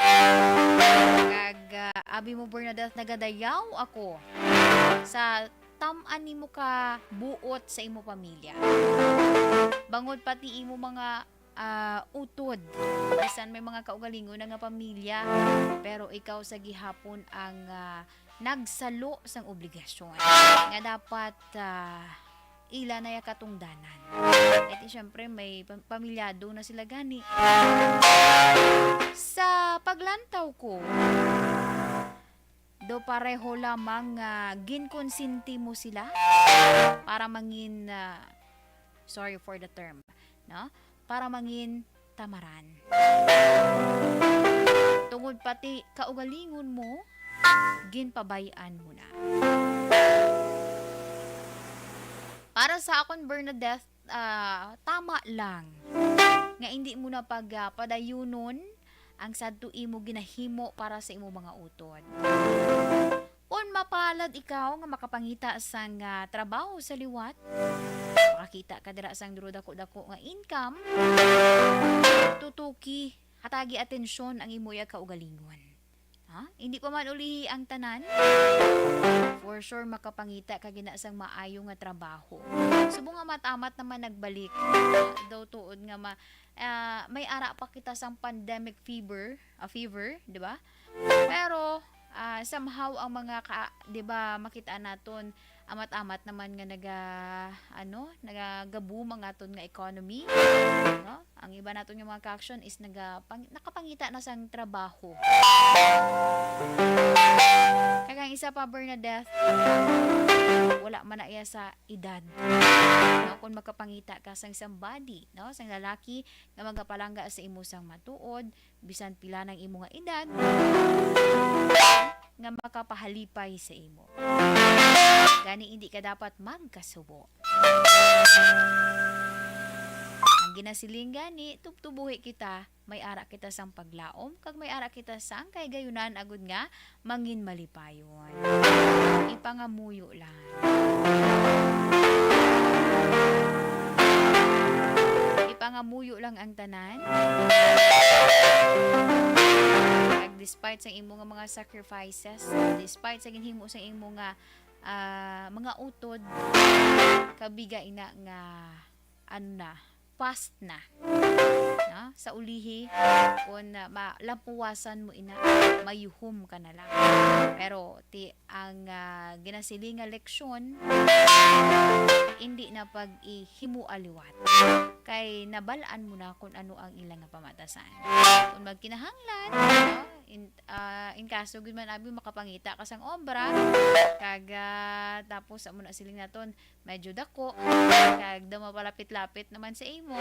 Kag, ah, abi mo, Bernadette, nagadayaw ako sa tam-an nimo ka buot sa imo pamilya. Bangod pati imo mga, ah, utod. Bisan may mga kaugalingon na nga pamilya, pero ikaw sa gihapon ang, ah, nagsalo sang obligasyon nga dapat, ah, ila na ya katungdanan. Kay ti, syempre, may pam-, pamilyado na sila gani. Sa paglantaw ko, do pareho lamang nga ginkonsinti mo sila para mangin, ah, sorry for the term, no? Para mangin tamaran. Tungod pati kaugalingon mo, ginpabay-an mo na. Para sa akon, Bernadette, ah, tama lang nga indi mo na pag, ah, padayunon ang sadto imo ginahimo para sa imo mga utod. Kon mapalad ikaw nga makapangita sang, ah, trabaho sa liwat, makakita ka dira sang duro dako-dako nga income, tutuki, hatagi atensyon ang imo iya kaugalingon. Ha? Hindi pa man ulihi ang tanan. For sure, makapangita ka gina sang maayo nga trabaho. Subong nga amat-amat naman nagbalik. Daw tuod nga ma-, ah, may ara pa kita sang pandemic fever, a fever, di ba? Pero, ah, somehow ang mga ka-, di ba, makita naton amat-amat naman nga naga, ano, nagagaboom ang aton nga economy, no? Ang iba naton nga mga ka-action is naga-, pang-, nakapangita na sang trabaho. Kag ang isa pa, Bernadette, wala man na iya sa edad. No? Kung makapangita ka sang somebody, no? Sang lalaki nga magapalangga sa imo sang matuod, bisan pila nang imo nga edad, nga makapahalipay sa imo. Gani, hindi ka dapat magkasubo. Ang ginasiling gani, tubtubuhi kita, may ara kita sang paglaom, kag may ara kita sang kahigayunan agud nga mangin malipayon. Ipangamuyo lang. Ipangamuyo lang ang tanan. Kag despite sa imo nga mga sacrifices, despite sa ginhimo sa imo nga, ah, mga utod, kabiga ina nga, ano na, past na. No? Sa ulihi, kung, ah, ma-, lapuwasan mo ina, mayuhom ka na lang. Pero ti ang, ah, ginasiling nga leksyon, hindi na pag-ihimo aliwat. Kay nabal-an mo na kung ano ang ila nga pamatasan. Kung magkinahanglan, no? In, ah, in kaso gid man, abi, makapangita ka sang obra, kag, ah, tapos amo na siling naton, medyo dako, kag daw mapalapit-lapit naman sa imo,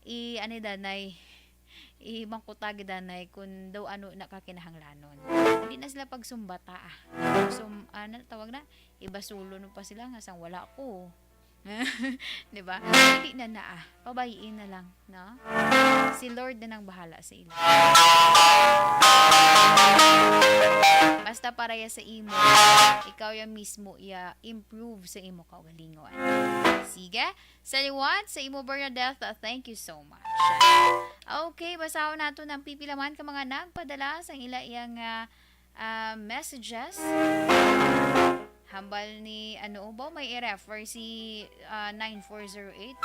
i-, ani danay, Ihibang ko ta gid anay kung daw ano na ka kinahanglanon. Hindi na sila pagsumbata, ah. Sum-, ano tawag na? Ibasulon mo pa sila nga sang wala ko. Di ba? Hindi na na, ah. Pabayiin na lang, no? Si Lord na nang bahala sa ila. Basta para ya sa imo, ikaw ya mismo ya improve sa imo kaugalingon. Sige, sa liwat, sa imo Bernadette, uh, thank you so much. Okay, basahon nato ng pipila man ka mga nagpadala sa ila iyang ah, ah, messages. Hambal ni, ano, ubaw may i-refer si, ah, nine four zero eight.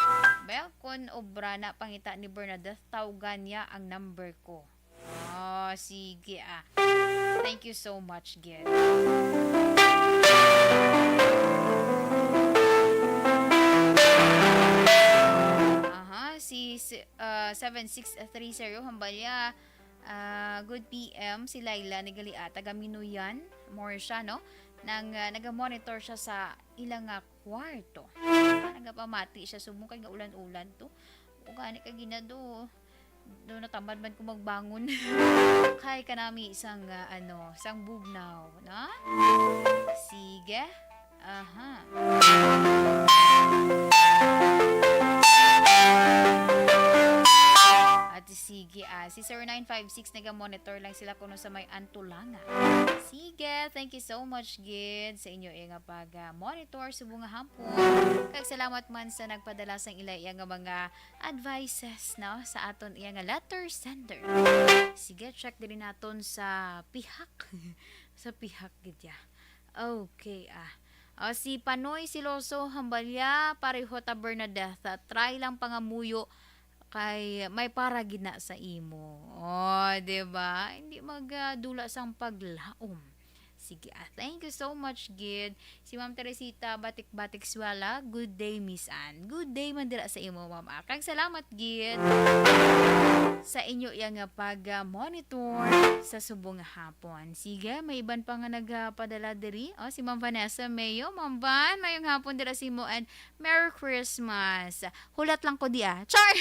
Well, kun obra na pangita ni Bernadette, tawgan niya ang number ko. Oh, sige, ah. Thank you so much, Gid. Aha, si, si, ah, seven six three zero, hambal niya, ah, good P M, si Laila Nagaliat, taga Minuyan, Morisha, no? Nang, ah, naga-monitor siya sa ila nga kwarto. Ah, nagapamati siya, subong kay nga ulan-ulan to. O gani kay ginado, do natamad man ko magbangon. Kay kanami isang, ah, ano, isang bugnaw, no? Sige. Aha. At sige, ah, si zero nine five six, naga-monitor lang sila kuno sa may Antulanga. Sige, thank you so much, Gid, sa inyo, eh, nga pag, ah, monitor subong nga hapon. Kag salamat man sa nagpadala sang ila iya nga mga advices, no, sa aton iya nga letter sender. Sige, check diri naton sa pihak. Sa pihak gid ya. Okay, ah. O, si Panoy Siloso, hambal ya, pareho ta Bernadette, try lang pangamuyo kay may para gid na sa imo. Oh, di ba? Hindi magdula sang paglaom. Sige, ah, thank you so much, Gid. Si Ma'am Teresita Batik-Batik Suela, good day, Miss Ann. Good day man dira sa imo, Ma'am. Ah, kag salamat, Gid, sa inyo iya nga pag-monitor sa subong nga hapon. Sige, may iban pa nga nagpadala diri. Oh, si Ma'am Vanessa Mayo. Ma'am Van, mayong hapon dira sa imo and Merry Christmas. Hulat lang ko di, ah. Char!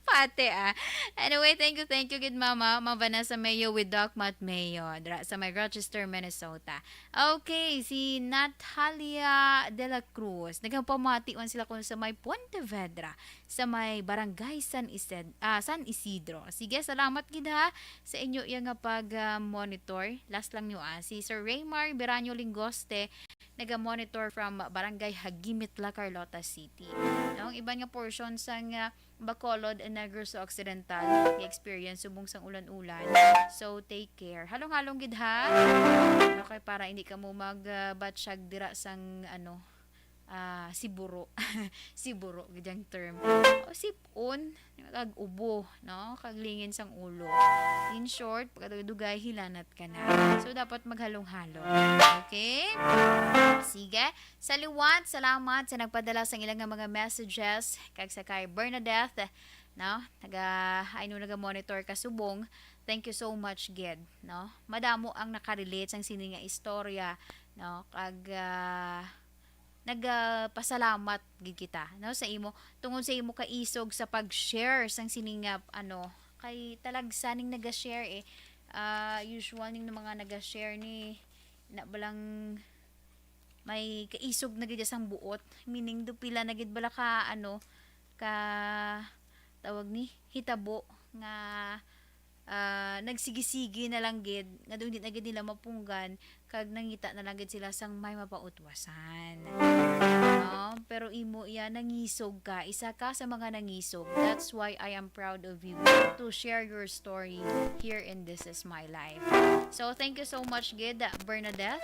Pati, ah. Anyway, thank you, thank you gid, Mama. Ma'am Vanessa Mayo with Doc Matt Mayo, dira sa may Rochester, Minnesota. Okay, si Natalia de la Cruz. Nagapamati man sila kung sa may Pontevedra, sa may Barangay San Ised-, ah, San Isidro. Sige, salamat gid ha sa inyo iya nga pag, ah, monitor. Last lang niyo, ah. Si Sir Raymar Beraño Lingoste, naga-monitor from Barangay Hagimit, La Carlota City. No, ang iban nga portion sang, ah, Bacolod and Negros Occidental, nga experience subong sang ulan-ulan. So, take care. Halong-halong gid ha. Okay, para hindi ka mo mag, ah, batsyag dira sang, ano, ah, siburo. Siburo gid ang term. O sip-on, kag ubo, no? Kag lingin sang ulo. In short, pagkadugay-dugay, hilanat ka na. So, dapat maghalong-halong. Okay? Sige. Sa liwat, salamat sa nagpadala sang ilang nga mga messages. Kag sa kay Bernadette, no? Naga, I know, naga-monitor ka subong. Thank you so much, Ged, no? Madamo ang nakarelate sang sini nga istorya, no? Kag, ah, nagapasalamat gid kita, no, sa imo, tungod sa imo kaisog sa pag-share sang sini nga, ano, kay talagsa ning naga-share, eh. Ah, usual ning mga naga-share ni na balang may kaisog na gid sang buot, meaning do pila na gid bala ka, ano, ka tawag ni hitabo nga ah, nagsigi-sigi na lang gid, nga daw hindi na gid nila mapunggan, kag nangita na lang gid sila sang may mapautwasan. No? Pero imo iya, nangisog ka, isa ka sa mga nangisog. That's why I am proud of you to share your story here in This Is My Life. So, thank you so much gid, Bernadette.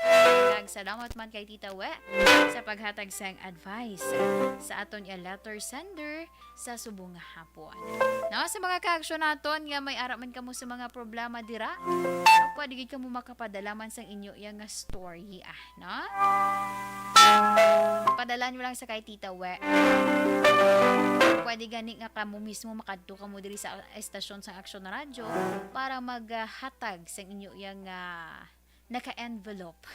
Kag salamat man kay Tita We sa paghatag sang advice sa aton iya letter sender sa subong nga hapon. No, sa mga kaaksyon naton nga may ara man kamo sa mga problema dira, pwede gid kamo makapadala man sang inyo iya nga story, ah, no? Padala nyo lang sa kay Tita We. Pwede gani nga kamo mismo makadto kamo diri sa estasyon sang Aksyon Radyo para maghatag sang inyo iya nga naka-envelope,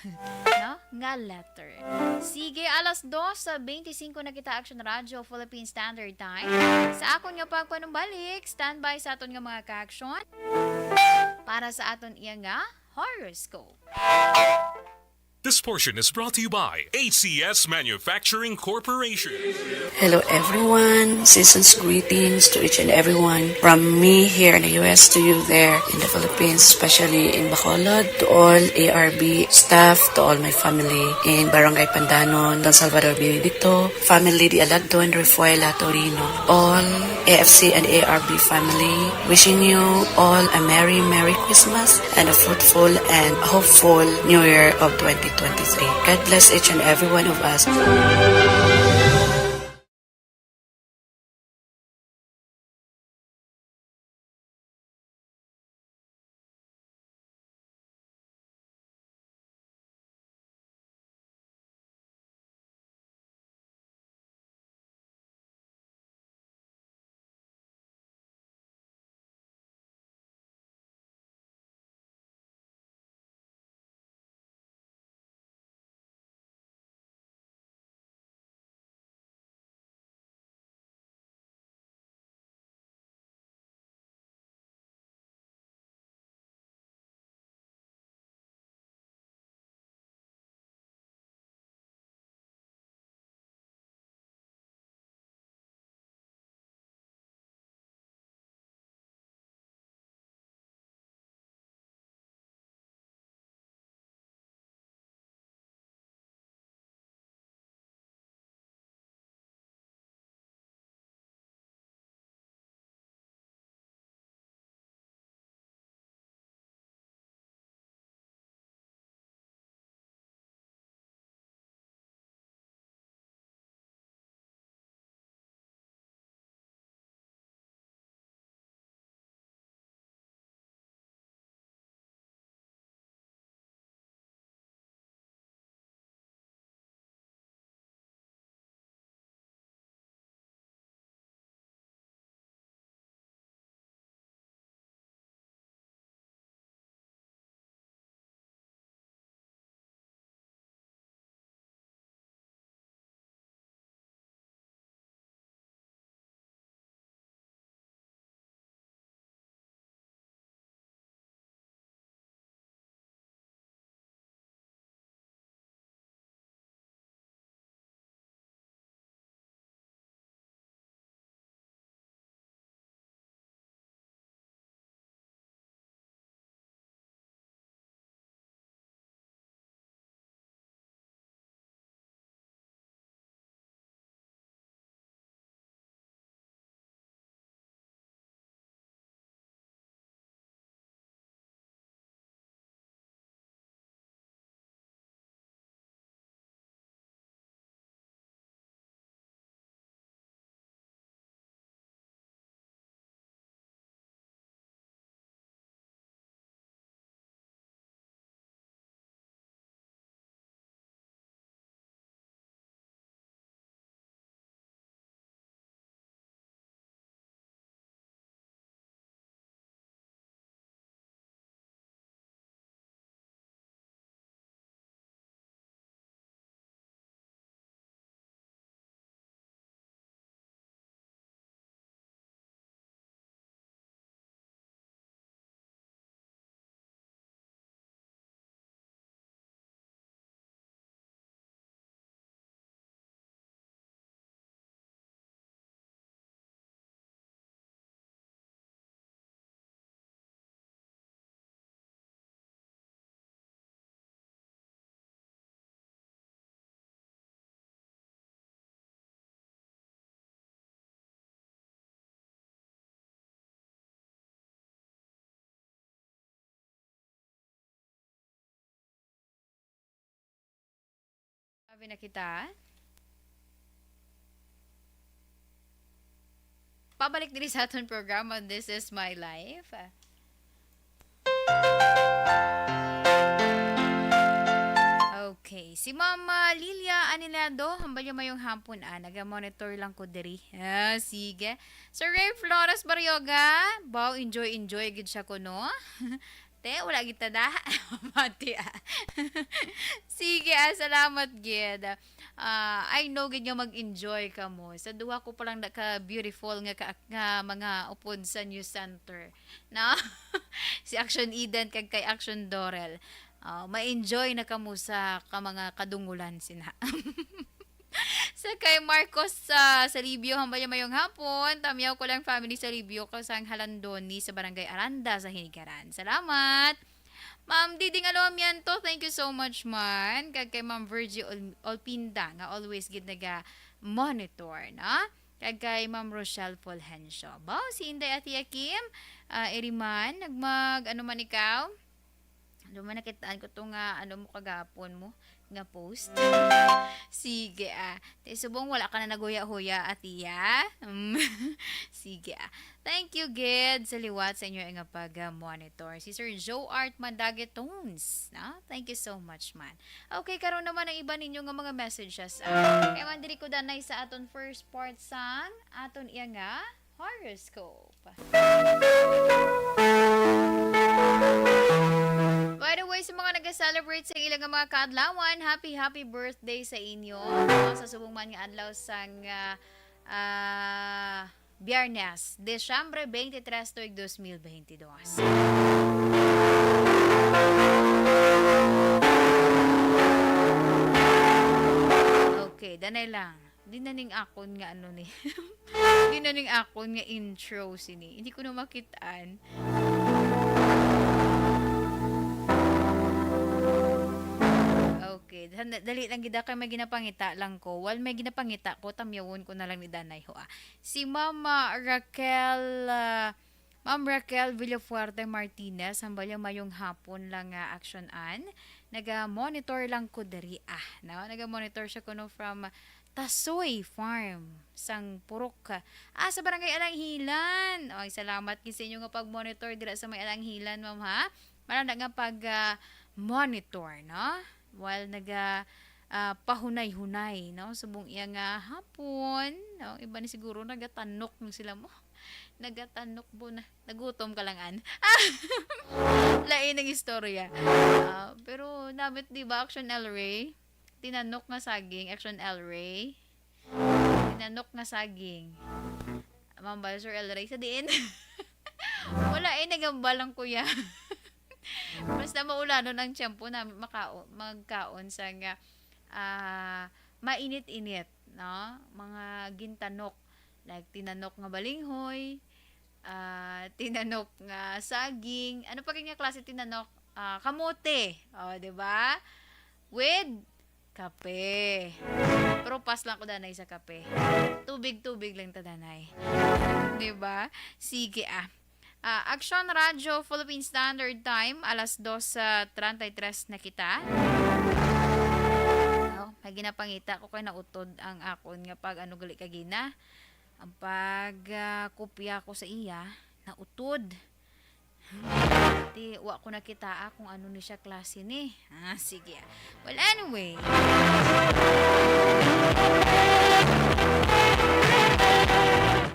no? Nga letter. Sige, alas dos sa twenty-five na kita, Action Radio Philippine Standard Time. Sa akon nga pagpanumbalik, standby sa aton nga mga ka-action para sa aton iya nga horoscope. This portion is brought to you by H C S Manufacturing Corporation. Hello everyone, season's greetings to each and everyone from me here in the U S to you there in the Philippines, especially in Bacolod, to all A R B staff, to all my family in Barangay Pandanon, Don Salvador Benedicto, family Di Alagdon, Refuela, Torino, all A F C and A R B family, wishing you all a merry, merry Christmas and a fruitful and hopeful New Year of twenty twenty-three. God bless each and every one of us. Abi na kita. Pabalik diri sa aton programa, This Is My Life. Okay, si Mama Lilia Anilado, hambal niya mayong hapon, ah, naga-monitor lang ko diri. Ah, sige. Sir Ray Flores Barrioga, baw, enjoy, enjoy gid siya kuno. Te, wala kita da. Mati, ah. Sige, ah, salamat gid. Ah, I know gid nga mag-enjoy kamo. Sa duha ko pa lang na ka beautiful nga ka, nga mga upod sa News Center, no? Si Action Eden kag kay Action Dorel. Ah, ma-enjoy na kamo sa ka mga kadungulan sina. Sa kay Marcos sa Salibio, hambal niya, "Mayong hapon. Tamyaw ko lang family Salibio ko sang Halandoni sa Barangay Aranda sa Hinigaran." Salamat. Ma'am Diding Alomiento, thank you so much, man. Kag kay Ma'am Virgie Ol-, Olpinda, nga always gid naga-monitor, no? Kag kay Ma'am Rochelle Fulgencio. Baw, si Inday Ate Kim, ah, Iriman, nagmag, ano man ikaw? Ano man nakitaan ko to nga, ano mo kagapon mo, nga post? Sige, ah. Ti subong wala ka na naghuya-huya, atiya. Mm. Sige, ah. Thank you, gid, sa liwat sa inyo nga pag-monitor. Si Sir Joe Art Mandage Tones, no? Thank you so much, man. Okay, karon naman ang iba ninyo nga mga messages, ah. Kaya man diri ko danay sa aton first part sang aton iya nga horoscope. By the way, sa mga nag-celebrate sa ilang mga kaadlawan, happy, happy birthday sa inyo. No? Sa subong man nga adlaw sang, ah, ah, Biyernes, Disyembre twenty-three tuig dos mil bentidós. Okay, danay lang. Di na ning akon nga ano ni. Di na ning akon nga intro sini. Hindi ko na makitaan. Okay, dan-, dali lang gid kay may ginapangita lang ko. Wal may ginapangita ko, tamyawon ko na lang ni Danay ho, ah. Si Mama Raquel, ah, Ma'am Raquel Villafuerte Martinez, hambal niya, "Mayong hapon lang nga Action Ann. Naga-monitor lang ko diri, ah," no? Naga-monitor siya kuno from Tasoy Farm, sang Purok, ah, sa Barangay Alanghilan. Oy, salamat gid sa inyo nga pag-monitor dira sa may Alanghilan, ma'am, ha? Maranda nga pag, ah, monitor, no? While naga, ah, pahunay-hunay, no? Subong iya nga hapon, no? Iba ni siguro nagatanok ng sila mo. Nagatanok po na. Nagutom ka lang, an. Lain ang istorya. Ah, pero namit, di ba, Action El Rey? Tinanok nga saging, Action El Rey. Tinanok nga saging. Ma'am Balsor El Rey, sa diin? Wala eh, nagambal ang kuya. Basta maulanon ang tiyempo na makao-, magkaon sa nga, ah, mainit-init, no? Mga gintanok, like tinanok nga balinghoy, ah, tinanok nga saging. Ano pa gid nga klase tinanok? Ah, kamote. O, di ba? With kape. Pero pass lang ko danay sa kape. Tubig-tubig lang ta danay. Di ba? Sige, ah. Ah, Action Radio Philippine Standard Time, alas dos sa treinta y tres na kita. Oh, may ginapangita ko kay nautod ang akon nga pag ano gali kagina. Ang pag, ah, kopya ko sa iya, nautod. Ti, wa ko nakita, ah, kung ano ni siya klase ni. Ah, sige. Well, anyway.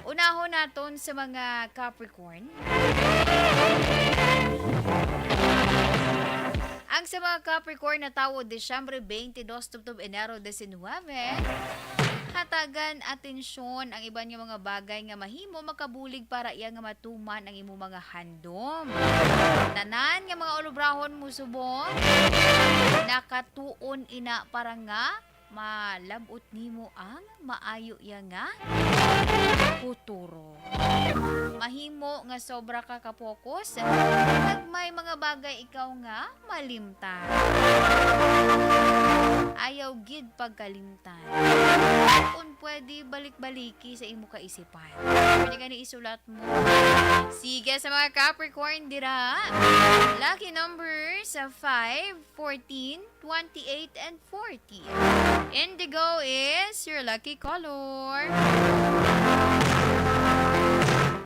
Unahon naton sa mga Capricorn. Ang sa mga Capricorn na tawo, Disyembre twenty-two tubtob Enero diecinueve, hatagan atensyon ang iban nga mga bagay nga mahimo makabulig para iya nga matuman ang imo mga handom. Tanan nga mga ulubrahon mo subong nakatuon ina para nga malab-ot nimo ang maayo iya nga futuro. Mahimo nga sobra ka ka-focus, kag may mga bagay ikaw nga malimtan. Ayaw gid pagkalimtan. Kung pwede, balik-baliki sa imo kaisipan. Pwede gani isulat mo. Sige, sa mga Capricorn dira, lucky numbers sa five, fourteen, twenty-eight, and forty. Indigo is your lucky color.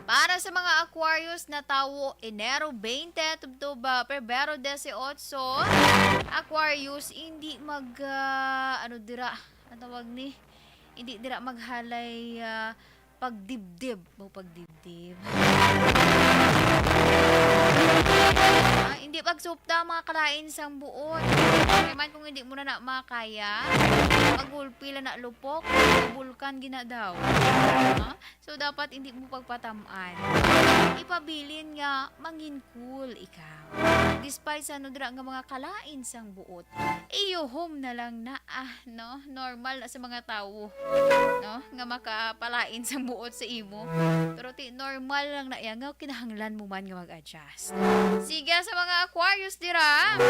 Para sa mga Aquarius na tawo, Enero twenty tubtob, ah, Pebrero dieciocho, Aquarius, hindi mag, ah, ano dira, ang tawag ni? Hindi dira maghalay, ah, pagdibdib. O, pagdibdib. Ah, hindi pagsupta ang mga kalain sang buot. Kay man kung hindi mo na na makaya, magulpi lang na lupok, bulkan gina daw. Ah, so, dapat hindi mo pagpatam-an. Ipabilin nga mangin cool ikaw. Despite sa ano dira nga mga kalain sang buot, iyuhom na lang na, ah, no? Normal na sa mga tawo, no? Nga makapalain sang buot sa imo. Pero ti, normal lang na iya nga kinahanglan mo man nga mag-adjust. Sige, sa mga Aquarius dira,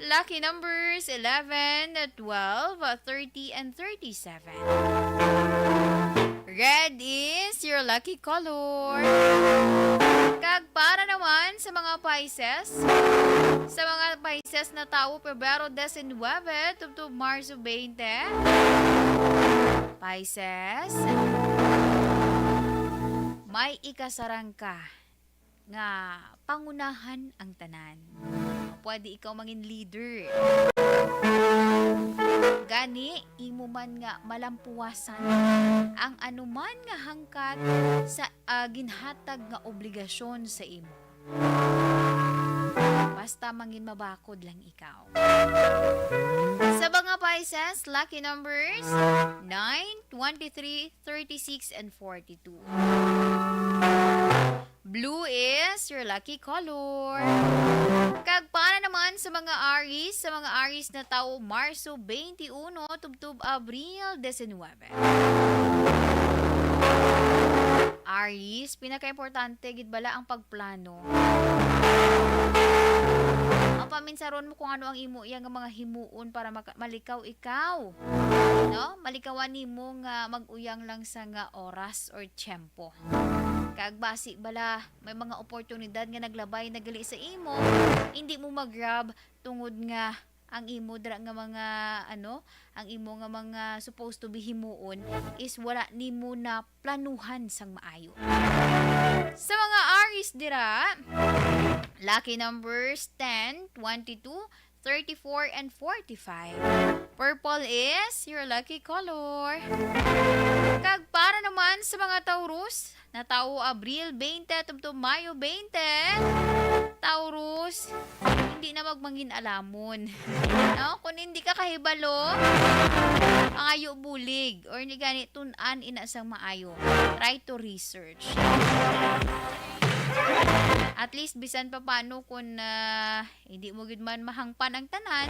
lucky numbers eleven, twelve, thirty, and thirty-seven. Red is your lucky color. Kag para naman sa mga Pisces, sa mga Pisces na tawo, Pebrero diecinuebe tubtob Marso twenty, Pisces, may ikasarang ka nga pangunahan ang tanan. Pwede ikaw mangin leader. Gani, imo man nga malampuwasan ang anuman nga hangkat sa, ah, ginhatag nga obligasyon sa imo. Basta mangin mabakod lang ikaw. Sa mga Pisces, lucky numbers nine, twenty-three, thirty-six, and forty-two. Blue is your lucky color. Kag para naman sa mga Aries, sa mga Aries na tawo Marso twenty-one tubtob Abril diecinuebe. Aries, pinakaimportante gid bala ang pagplano. Ang paminsaron mo kung ano ang imo iya nga mga himuon para maka-, malikaw ikaw. No? Malikawan nimo nga mag-uyang lang sa nga oras or tiyempo. Kag basi bala may mga oportunidad nga naglabay na gali sa imo, hindi mo mag-grab tungod nga ang imo dira nga mga, ano, ang imo nga mga supposed to be himuon is wala nimo na planuhan sang maayo. Sa mga Aries dira, lucky numbers ten, twenty-two, thirty-four, and forty-five. Purple is your lucky color. Kag para naman sa mga Taurus, na tawo Abril twenty tubtob Mayo twenty, Taurus, hindi na magmangin alamon. No? Kung hindi ka kahibalo, pangayo bulig or ni gani tun-an ina sang maayo. Try to research. At least, bisan pa paano kung, ah, hindi mo gid man mahangpan ang tanan,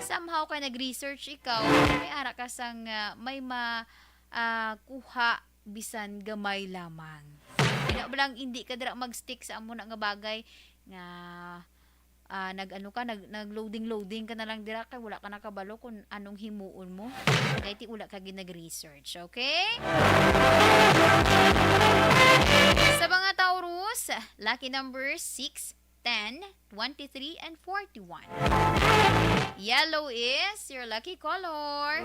somehow kay nag-research ikaw, may ara ka sang, ah, may ma-, ah, kuha bisan gamay lamang. Ina ba lang, hindi ka dira mag-stick sa amo na nga bagay nga, ah, nag-ano ka, nag-, nag-loading-loading ka na lang dira kay wala ka nakabalo kung anong himuon mo. Kay ti wala ka gid nag-research, okay? Sa mga Taurus, lucky number six, ten, twenty-three, and forty-one. Yellow is your lucky color.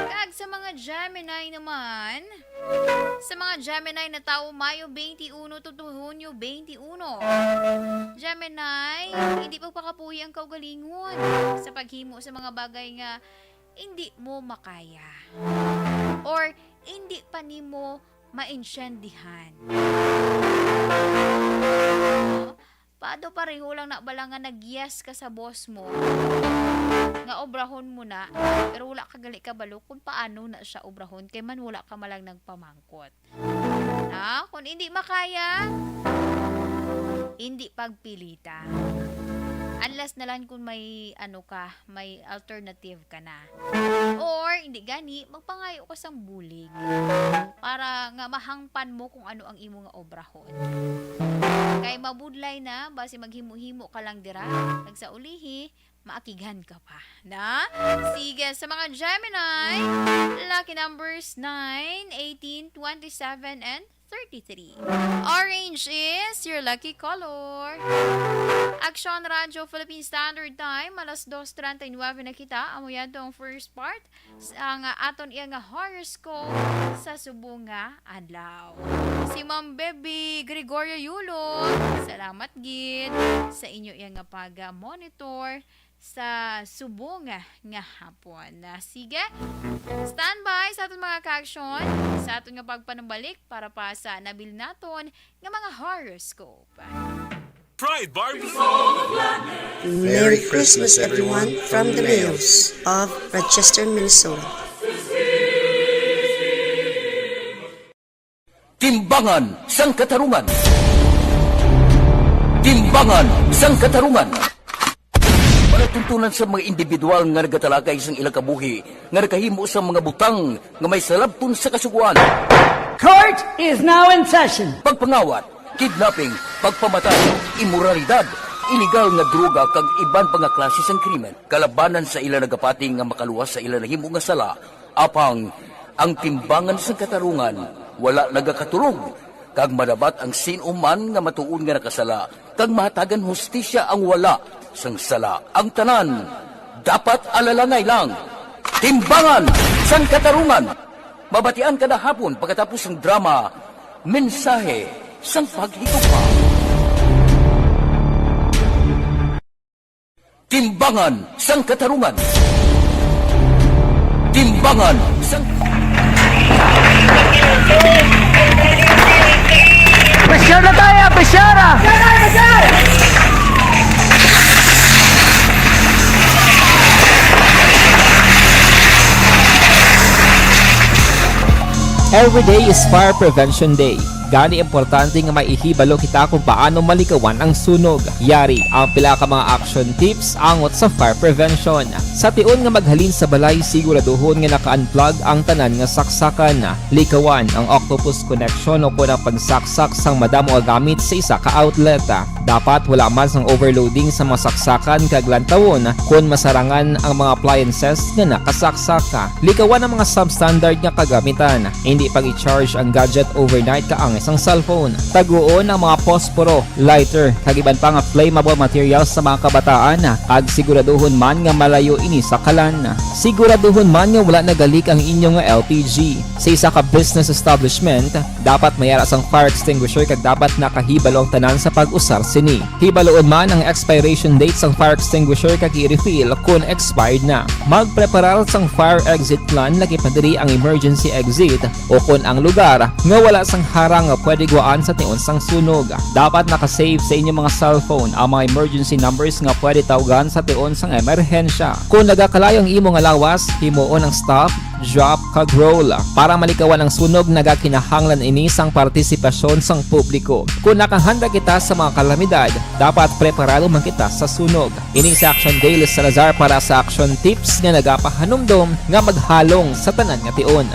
Kag sa mga Gemini naman, sa mga Gemini na tawo Mayo twenty-one to, to Hunyo twenty-one. Gemini, hindi pagpakapuhi ang kaugalingon sa paghimo sa mga bagay nga hindi mo makaya or hindi pa nimo maintindihan. Pado pareho lang na bala nga nag-yes ka sa boss mo nga obrahon mo na, pero wala ka gali kabalo kung paano na siya obrahon, kay man wala ka malang nagpamangkot. Na, kung hindi makaya, hindi pagpilita. Unless na lang kung may, ano ka, may alternative ka na. Or, hindi gani, magpangayo ka sang bulig para nga mahangpan mo kung ano ang imo nga obrahon. Kay mabudlay na, basi maghimo-himo ka lang dira, kag sa ulihi, maakighan ka pa. Na? Sige, sa mga Gemini, lucky numbers nine, eighteen, twenty-seven, and thirty-three. Orange is your lucky color. Aksyon Radyo Philippine Standard Time, alas dos treinta y nueve na kita. Amo yan tong first part sa nga aton iya nga horoscope sa subong nga adlaw. Si Ma'am Baby Gregorio Yulo, salamat gid sa inyo iya nga pag-monitor sa subong nga hapon. Ah, sige, standby sa aton mga ka-aksyon, sa aton nga pagpanumbalik para pa sa nabilin naton nga mga horoscope. Pride Barbecue. Merry Christmas, everyone, from the Mayos of Rochester, Minnesota. Timbangan sang Katarungan. Timbangan sang Katarungan. Palatuntunan sa mga individual nga nagatalakay sang ilang kabuhi nga nakahimo sa mga butang nga may salabton sa kasugoan. Court is now in session. Pagpangawat, kidnapping, pagpamatay, imoralidad, iligal nga droga kag iban pa nga klase sang krimen kalabanan sa ila nagapati nga makaluwas sa ila nahimo nga sala. Apang ang timbangan sang katarungan wala nagakatulog, kag madabat ang sin-o man nga matuod nga nakasala, kag mahatagan hustisya ang wala sang sala. Ang tanan dapat alalangay lang. Timbangan sang Katarungan. Mabatian kada hapon pagkatapos sang drama, Mensahe sang Paghigugma. Timbangan sang Katarungan. Timbangan sang Pressure na tayo! Pressure! Every day is Fire Prevention Day. Gani importante nga maihibalo kita kung paano malikawan ang sunog. Yari ang pila ka mga action tips angot sa fire prevention. Sa tion nga maghalin sa balay, siguraduhon nga naka-unplug ang tanan nga saksakan. Likawan ang octopus connection o kon ang pagsaksak sang madamo nga gamit sa isa ka outlet. Dapat wala man sang overloading sa mga saksakan kag lantawon kon masarangan ang mga appliances nga nakasaksak. Likawan ang mga substandard nga kagamitan. Hindi pag-i-charge ang gadget overnight kaangay sang cellphone. Taguon ang mga posporo, lighter, kag iban pa nga flammable materials sa mga kabataan, kag siguraduhon man nga malayo ini sa kalan. Siguraduhon man nga wala nagalik ang inyo nga L P G. Sa isa ka business establishment, dapat may ara sang fire extinguisher kag dapat nakahibalo ang tanan sa pag-usar sini. Hibaloon man ang expiration date sang fire extinguisher kag i-refill kon expired na. Magpreparar sang fire exit plan, lagi pa diri ang emergency exit o kon ang lugar nga wala sang harang nga pwede guwaan sa tion sang sunog. Dapat naka-save sa inyo mga cellphone ang mga emergency numbers nga pwede tawgan sa tion sang emerhensya. Kon nagakalayo ang imo nga lawas, himuon ang stop, drop, kag roll. Para malikawan ang sunog, nagakinahanglan ini sang partisipasyon sang publiko. Kon nakahanda kita sa mga kalamidad, dapat preparado man kita sa sunog. Ini si Action Daily Salazar para sa Action Tips nga nagapahanumdom nga maghalong sa tanan nga tion.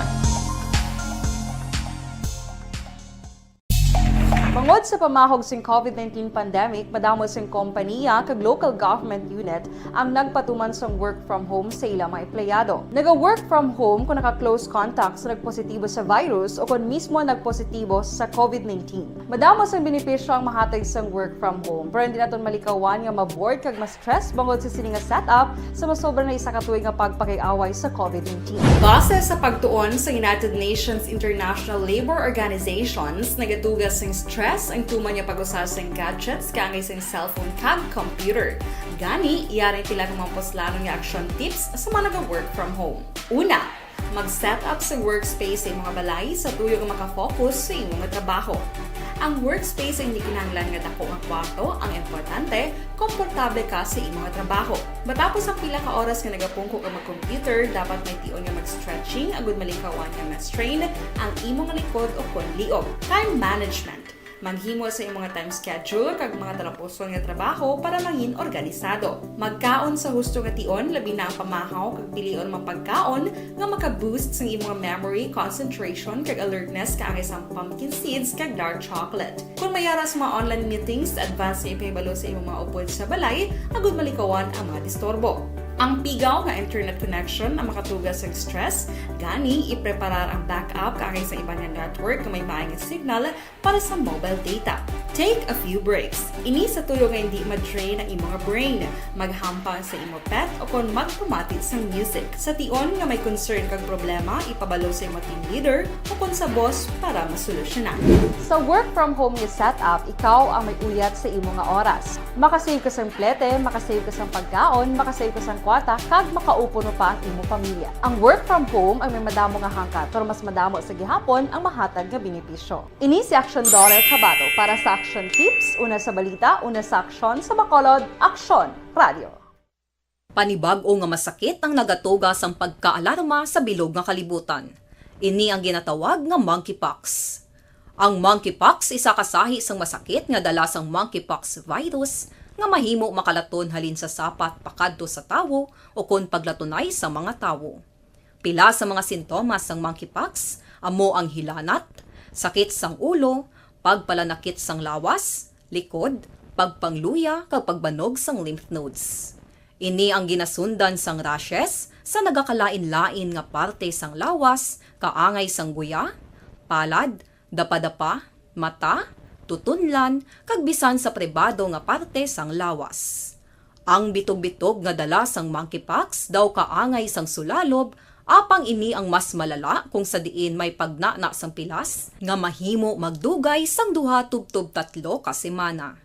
Bangod sa pamahog sing COVID nineteen pandemic, madamo sing kompaniya kag local government unit ang nagpatuman sang work from home sa ila mga empleyado. Naga-work from home kung naka-close contact sa nagpositibo sa virus o kon mismo nagpositibo sa COVID nineteen. Madamo sang benepisyo ang mahatag sang work from home, pero hindi naton malikawan nga ma-bored kag ma-stress bangod sa sini nga setup sa masobra na isa ka tuig nga pagpakig-away sa COVID nineteen. Base sa pagtuon sa United Nations International Labour Organizations, nagatuga sing stress ang tuman nga pag-usa sing gadgets kaangay sing cellphone kag computer. Gani, yari ang pila ka mga puslanon nga action tips sa mga naga-work from home. Una, mag-set up sa workspace sa imo nga balay sa tuyo nga makafocus sa imo nga trabaho. Ang workspace ay hindi kinahanglan nga dako nga kwarto, ang importante, komportable ka sa imo nga trabaho. Matapos ang pila ka oras nga nagapungko ka mag-computer, dapat may tion nga mag-stretching agud malikawan nga ma-strain ang imo nga likod o kon liog. Time management. Maghimo sa imo nga time schedule kag mga talapuson nga trabaho para mangin organisado. Magkaon sa husto nga tion, labi na ang pamahaw, kag pilion ang mga pagkaon nga maka-boost sang imo nga memory, concentration, kag alertness kaangay sang pumpkin seeds kag dark chocolate. Kon may ara sa mga online meetings, advance nga ipahibalo sa imo mga upod sa balay agud malikawan ang mga disturbo. Ang pigaw nga internet connection ang makatuga sa stress, gani ipreparar ang backup kaangay sa iban nga network nga may maayo nga signal para sa mobile data. Take a few breaks. Ini sa tulo nga hindi ma-drain ang imo nga brain. Maghampa sa imo pet o kon magpamati sang music. Sa tion nga may concern kag problema, ipabalo sa imo team leader o kon sa boss para masolusyonan. Sa work from home nga setup, ikaw ang may uyat sa imo nga oras. Makasave ka sang plete, makasave ka sang pagkaon, makasave ka sang kwata, kag makaupo no pa ang imo pamilya. Ang work from home ang may madamo nga hangkat, pero mas madamo sa gihapon ang mahatag nga benepisyo. Ini si Action Daughter Tabato para sa Action Tips, una sa balita, una sa aksyon, sa Bacolod, Aksyon Radio. Panibag-o nga masakit ang nagatuga sang pagkaalarma sa bilog nga kalibutan. Ini ang ginatawag nga monkeypox. Ang monkeypox isa ka sahi sang masakit nga dala sang monkeypox virus nga mahimo makalaton halin sa sapat pakadto sa tawo o kon paglatunay sa mga tawo. Pila sa mga sintomas sang monkeypox amo ang hilanat, sakit sang ulo, pagpalanakit sang lawas, likod, pagpangluya, kag pagbanog sang lymph nodes. Ini ang ginasundan sang rashes sa nagakalain-lain nga parte sang lawas, kaangay sang guya, palad, dapadapa, mata, tutunlan, kag bisan sa pribado nga parte sang lawas. Ang bitog-bitog nga dala sang monkeypox daw kaangay sang sulalob, apang ini ang mas malala kung sa diin may pagnana sang pilas nga mahimo magdugay sang duha tubtob tatlo ka semana.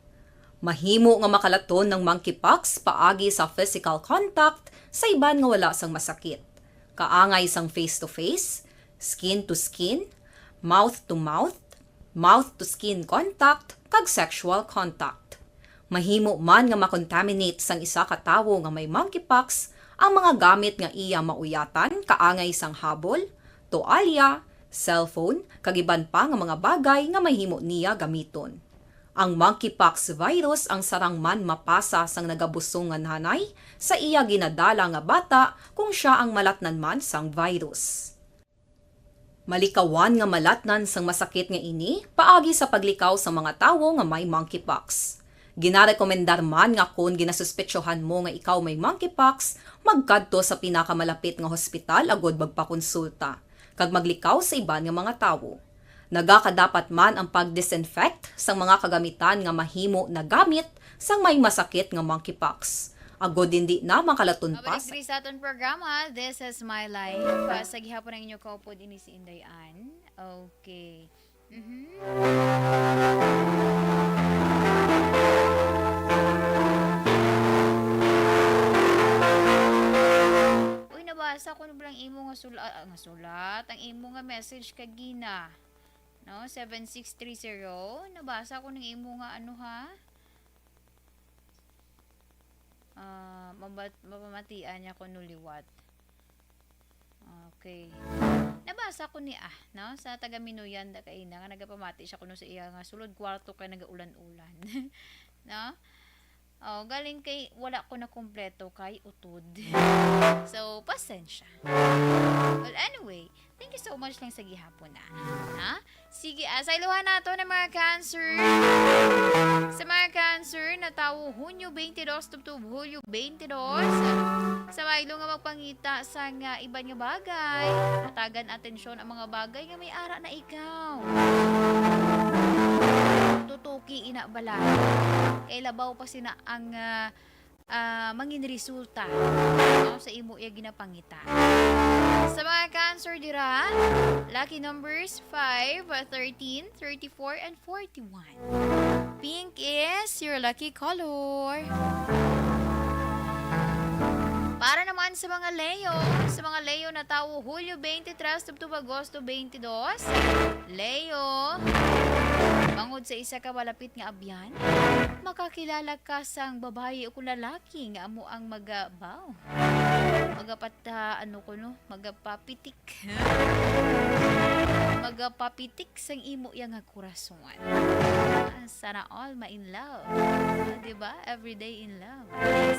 Mahimo nga makalaton ang monkeypox paagi sa physical contact sa iban nga wala sang masakit, kaangay sang face-to-face, skin-to-skin, mouth-to-mouth, mouth-to-skin contact, kag sexual contact. Mahimo man nga makontaminate sang isa ka tawo nga may monkeypox ang mga gamit nga iya mauyatan, kaangay sang habol, toalya, cellphone, kag iban pa nga mga bagay nga mahimo niya gamiton. Ang monkeypox virus ang sarang man mapasa sang nagabusong nga nanay sa iya ginadala nga bata kung sia ang malatnan man sang virus. Malikawan nga malatnan sang masakit nga ini paagi sa paglikaw sa mga tawo nga may monkeypox. Ginarekomendar man nga kon ginasuspetsohan mo nga ikaw may monkeypox, magkadto sa pinakamalapit nga hospital agud magpakonsulta kag maglikaw sa iban nga mga tawo. Nagakadapat man ang pag-disinfect sang mga kagamitan nga mahimo nagamit sang may masakit nga monkeypox, agud hindi na makalaton pa. Pabalik sa diri sa aton programa, This is My Life. Ah, sa gihapon ang inyo kaupod, ini si Inday Ann. Okay. Mhm. Uy, nabasa ko na ba ang imo nga sula-, ah, nga sulat, ang imo nga message kagina? No, seven six three zero. Nabasa ko ng imo nga ano, ha? Ah, mabat-, mapamatian niya ko no liwat. Okay. Nabasa ko ni, ah, no, sa taga Minuyan da kaina nga nagapamati siya kuno sa iya nga sulod kwarto kay nagaulan-ulan. No? Oh, galing kay wala ko na kompleto kay utod. So, pasensya. Well, anyway, thank you so much lang sa gihapon na. Ha? Sige, ah, sa iluhan nato ng mga cancer. Sa mga cancer, na tawo Hunyo twenty-two tubtob Hulyo twenty-two. Sa maylo nga magpangita sa nga iban nga bagay, hatagan atensyon ang mga bagay nga may ara na ikaw. Tutuki ina bala. Kay labaw pa sina ang, ah, ah, mangin resulta, no, sa imo iya ginapangita. Sa mga cancer dira, lucky numbers five, thirteen, thirty-four, and forty-one. Pink is your lucky color. Para naman sa mga Leo, sa mga Leo na tawo Hulyo twenty-three tubtob Agosto twenty-two, Leo, bangod sa isa ka malapit nga abyan, makakilala ka sang babayi o kung lalaki nga amo ang magabaw. Magapata, ano ko, no? Magapapitik. Magapapitik sang imo iya nga kurason. Sana all ma-in love. Ah, di ba? Everyday in love.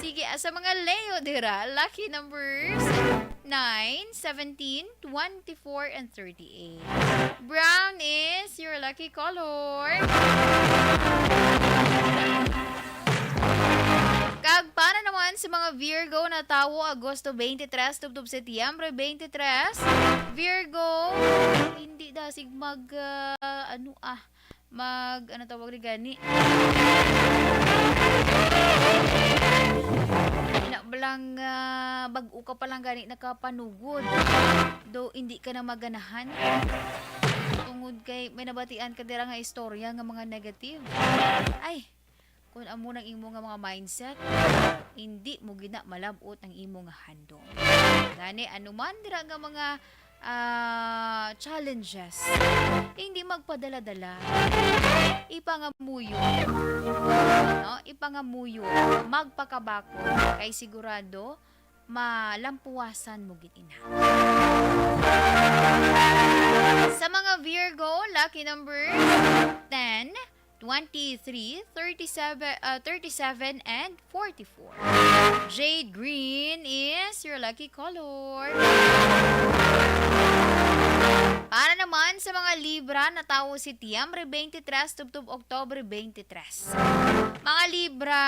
Sige, ah, sa mga Leo dira, lucky numbers nine, seventeen, twenty-four, and thirty-eight. Brown is your lucky color. Kag para naman sa mga Virgo na tawo, Agosto twenty-three tubtob Setyembre twenty-three, Virgo, hindi dasig mag, ah, ano, ah, mag, ano tawag ni gani? Ina lang, ah, bag-o ka pa lang gani nakapanugod. Do, hindi ka na maganahan. Tungod kay may nabatian ka dira nga istorya nga mga negative. Ay, kung amo nang imo nga mga mindset, hindi mo gina malab-ot ang imo nga handom. Gani, anuman dira nga mga, ah, challenges, hindi magpadala-dala. Ipangamuyo. No? Ipangamuyo. Magpakabakod. Kay sigurado, malampuwasan mo gid ina. Sa mga Virgo, lucky numbers, ten, twenty-three, thirty-seven, ah, thirty-seven, and forty-four. Jade green is your lucky color. Para naman sa mga Libra, natawo Setyembre twenty-three, tubtob Oktobre twenty-three. Mga Libra,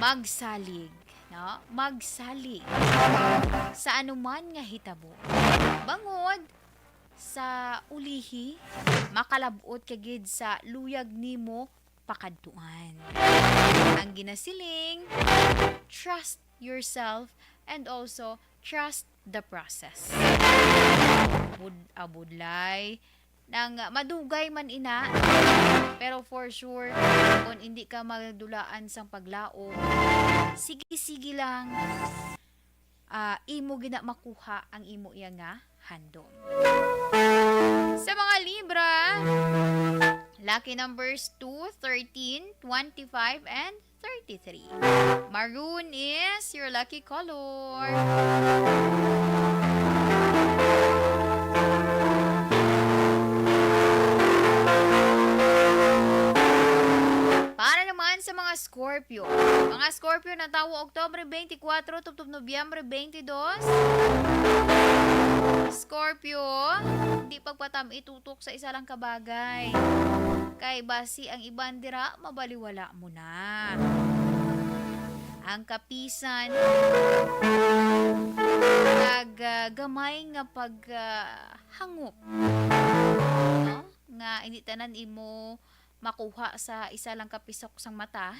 magsalig, no? Magsalig sa anuman nga hitabo. Bangod sa ulihi, makalab-ot ka gid sa luyag nimo pakadtuan. Ang ginasiling, trust yourself and also trust the process. Bud abudlay nang madugay man ina, pero for sure, kung hindi ka madulaan sang paglaom, sige-sige lang, ah, imo gina makuha ang imo iya nga handom. Sa mga Libra, lucky numbers two, thirteen, twenty-five, and thirty-three. Maroon is your lucky color. Para naman sa mga Scorpio. Mga Scorpio, natawo Oktobre twenty-four, tubtob Nobyembre twenty-two. Scorpio, di pagpatam-i tutok sa isa lang ka bagay. Kay basi ang iban dira, mabaliwala mo na. Ang kapisan, nag, ah, gamay nga pag, ah, hangop. No? Nga hindi tanan imo makuha sa isa lang ka pisok sang mata,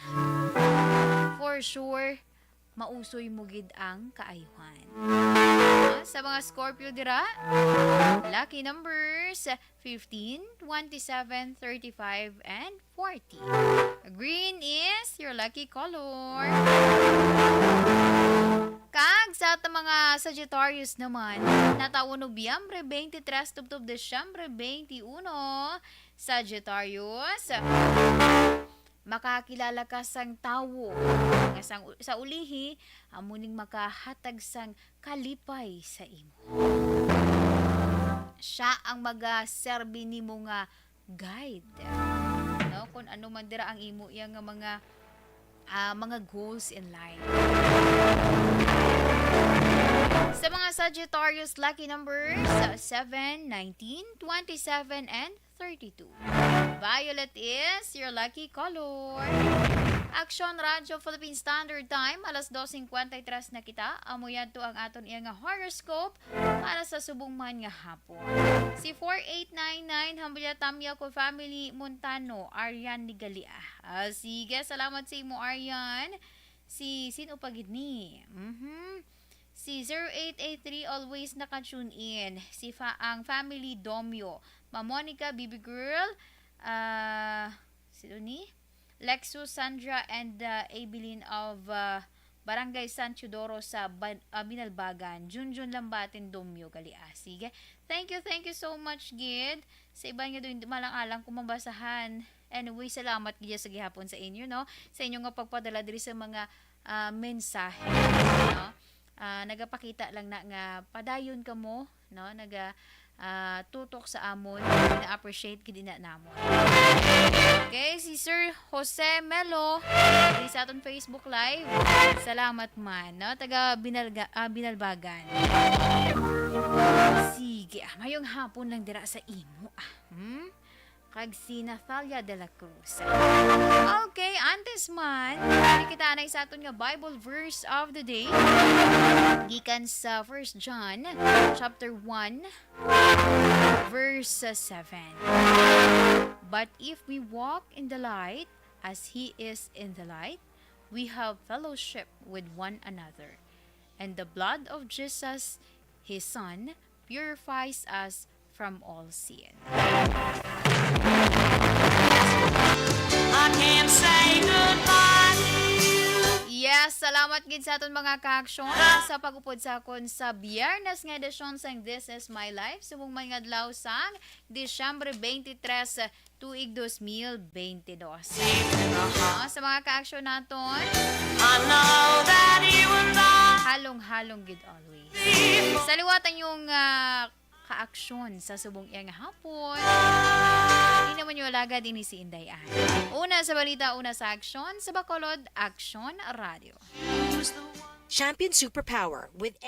for sure, mausoy mo gid ang kaayuhan. Ah, sa mga Scorpio dira, lucky numbers fifteen, twenty-seven, thirty-five, and forty. Green is your lucky color. Kag sa ato mga Sagittarius naman, natawo Nobyembre twenty-three, tubtob Disyembre twenty-one, Sagittarius, makakilala ka sang tawo nga sang, sa ulihi, amo ning makahatag sang kalipay sa imo. Siya ang magaserbi nimo nga guide, no? Kung ano man dira ang imo iya nga mga, ah, mga goals in life. Sa mga Sagittarius, lucky numbers, ah, seven, nineteen, twenty-seven, and thirty-two. Violet is your lucky color. Aksyon Radyo Philippine Standard Time, alas dos cincuenta y tres na kita. Amo yadto ang aton iya nga horoscope para sa subong man nga hapon. Si four eight nine nine, Hambulia Tamya ko family, Montano, Arian ni Galia. Ah, sige, salamat sa imo, Arian. Si, sino pa gid ni? Mhm. Si zero eight eight three always naka-tune in. Si fa-, ang family Domio. Ma Monica, Baby Girl, ah, sino ni? Lexus, Sandra, and, ah, Evelyn of, ah, Barangay San Teodoro sa Ban-, ah, Binalbagan. Junjun Lambatin Domio, gali, ah. Sige. Thank you, thank you so much, gid. Sa iban nga doon, malang-alang ko mabasahan. Anyway, salamat gid sa gihapon sa inyo, no? Sa inyo nga pagpadala diri sa mga, ah, mensahe, no? Ah, nagapakita lang na nga padayon kamo, no? Naga, ah, tutok sa amon, na-appreciate gid na namon. Okay, si Sir Jose Melo, diri sa aton Facebook Live. Salamat man, no? Taga Binalga-, ah, Binalbagan. Sige, ah, mayong hapon lang dira sa imo, ah. Hmm? Kag si Nathalia de la Cruz. Okay, antes man, kita na sa aton nga Bible verse of the day. Gikan sa First John, chapter one, Verse uh, seven. But if we walk in the light, as he is in the light, we have fellowship with one another. And the blood of Jesus, his Son, purifies us from all sin. I can't say goodbye to you. Yes, salamat gid sa aton mga kaaksyon sa pag-upod sa akon sa Biyernes nga edisyon sang This Is My Life, subong man nga adlaw sang Disyembre twenty-three, tuig dos mil bente dos. Ah, sa mga kaaksyon naton, I know that you and I halong-halong gid always. Sa liwat ang inyong ah, kaaksyon sa subong iya nga hapon. Hindi naman yung alagad ini si Inday Ann. Una sa balita, una sa aksyon, sa Bacolod Aksyon Radio. Champion Superpower with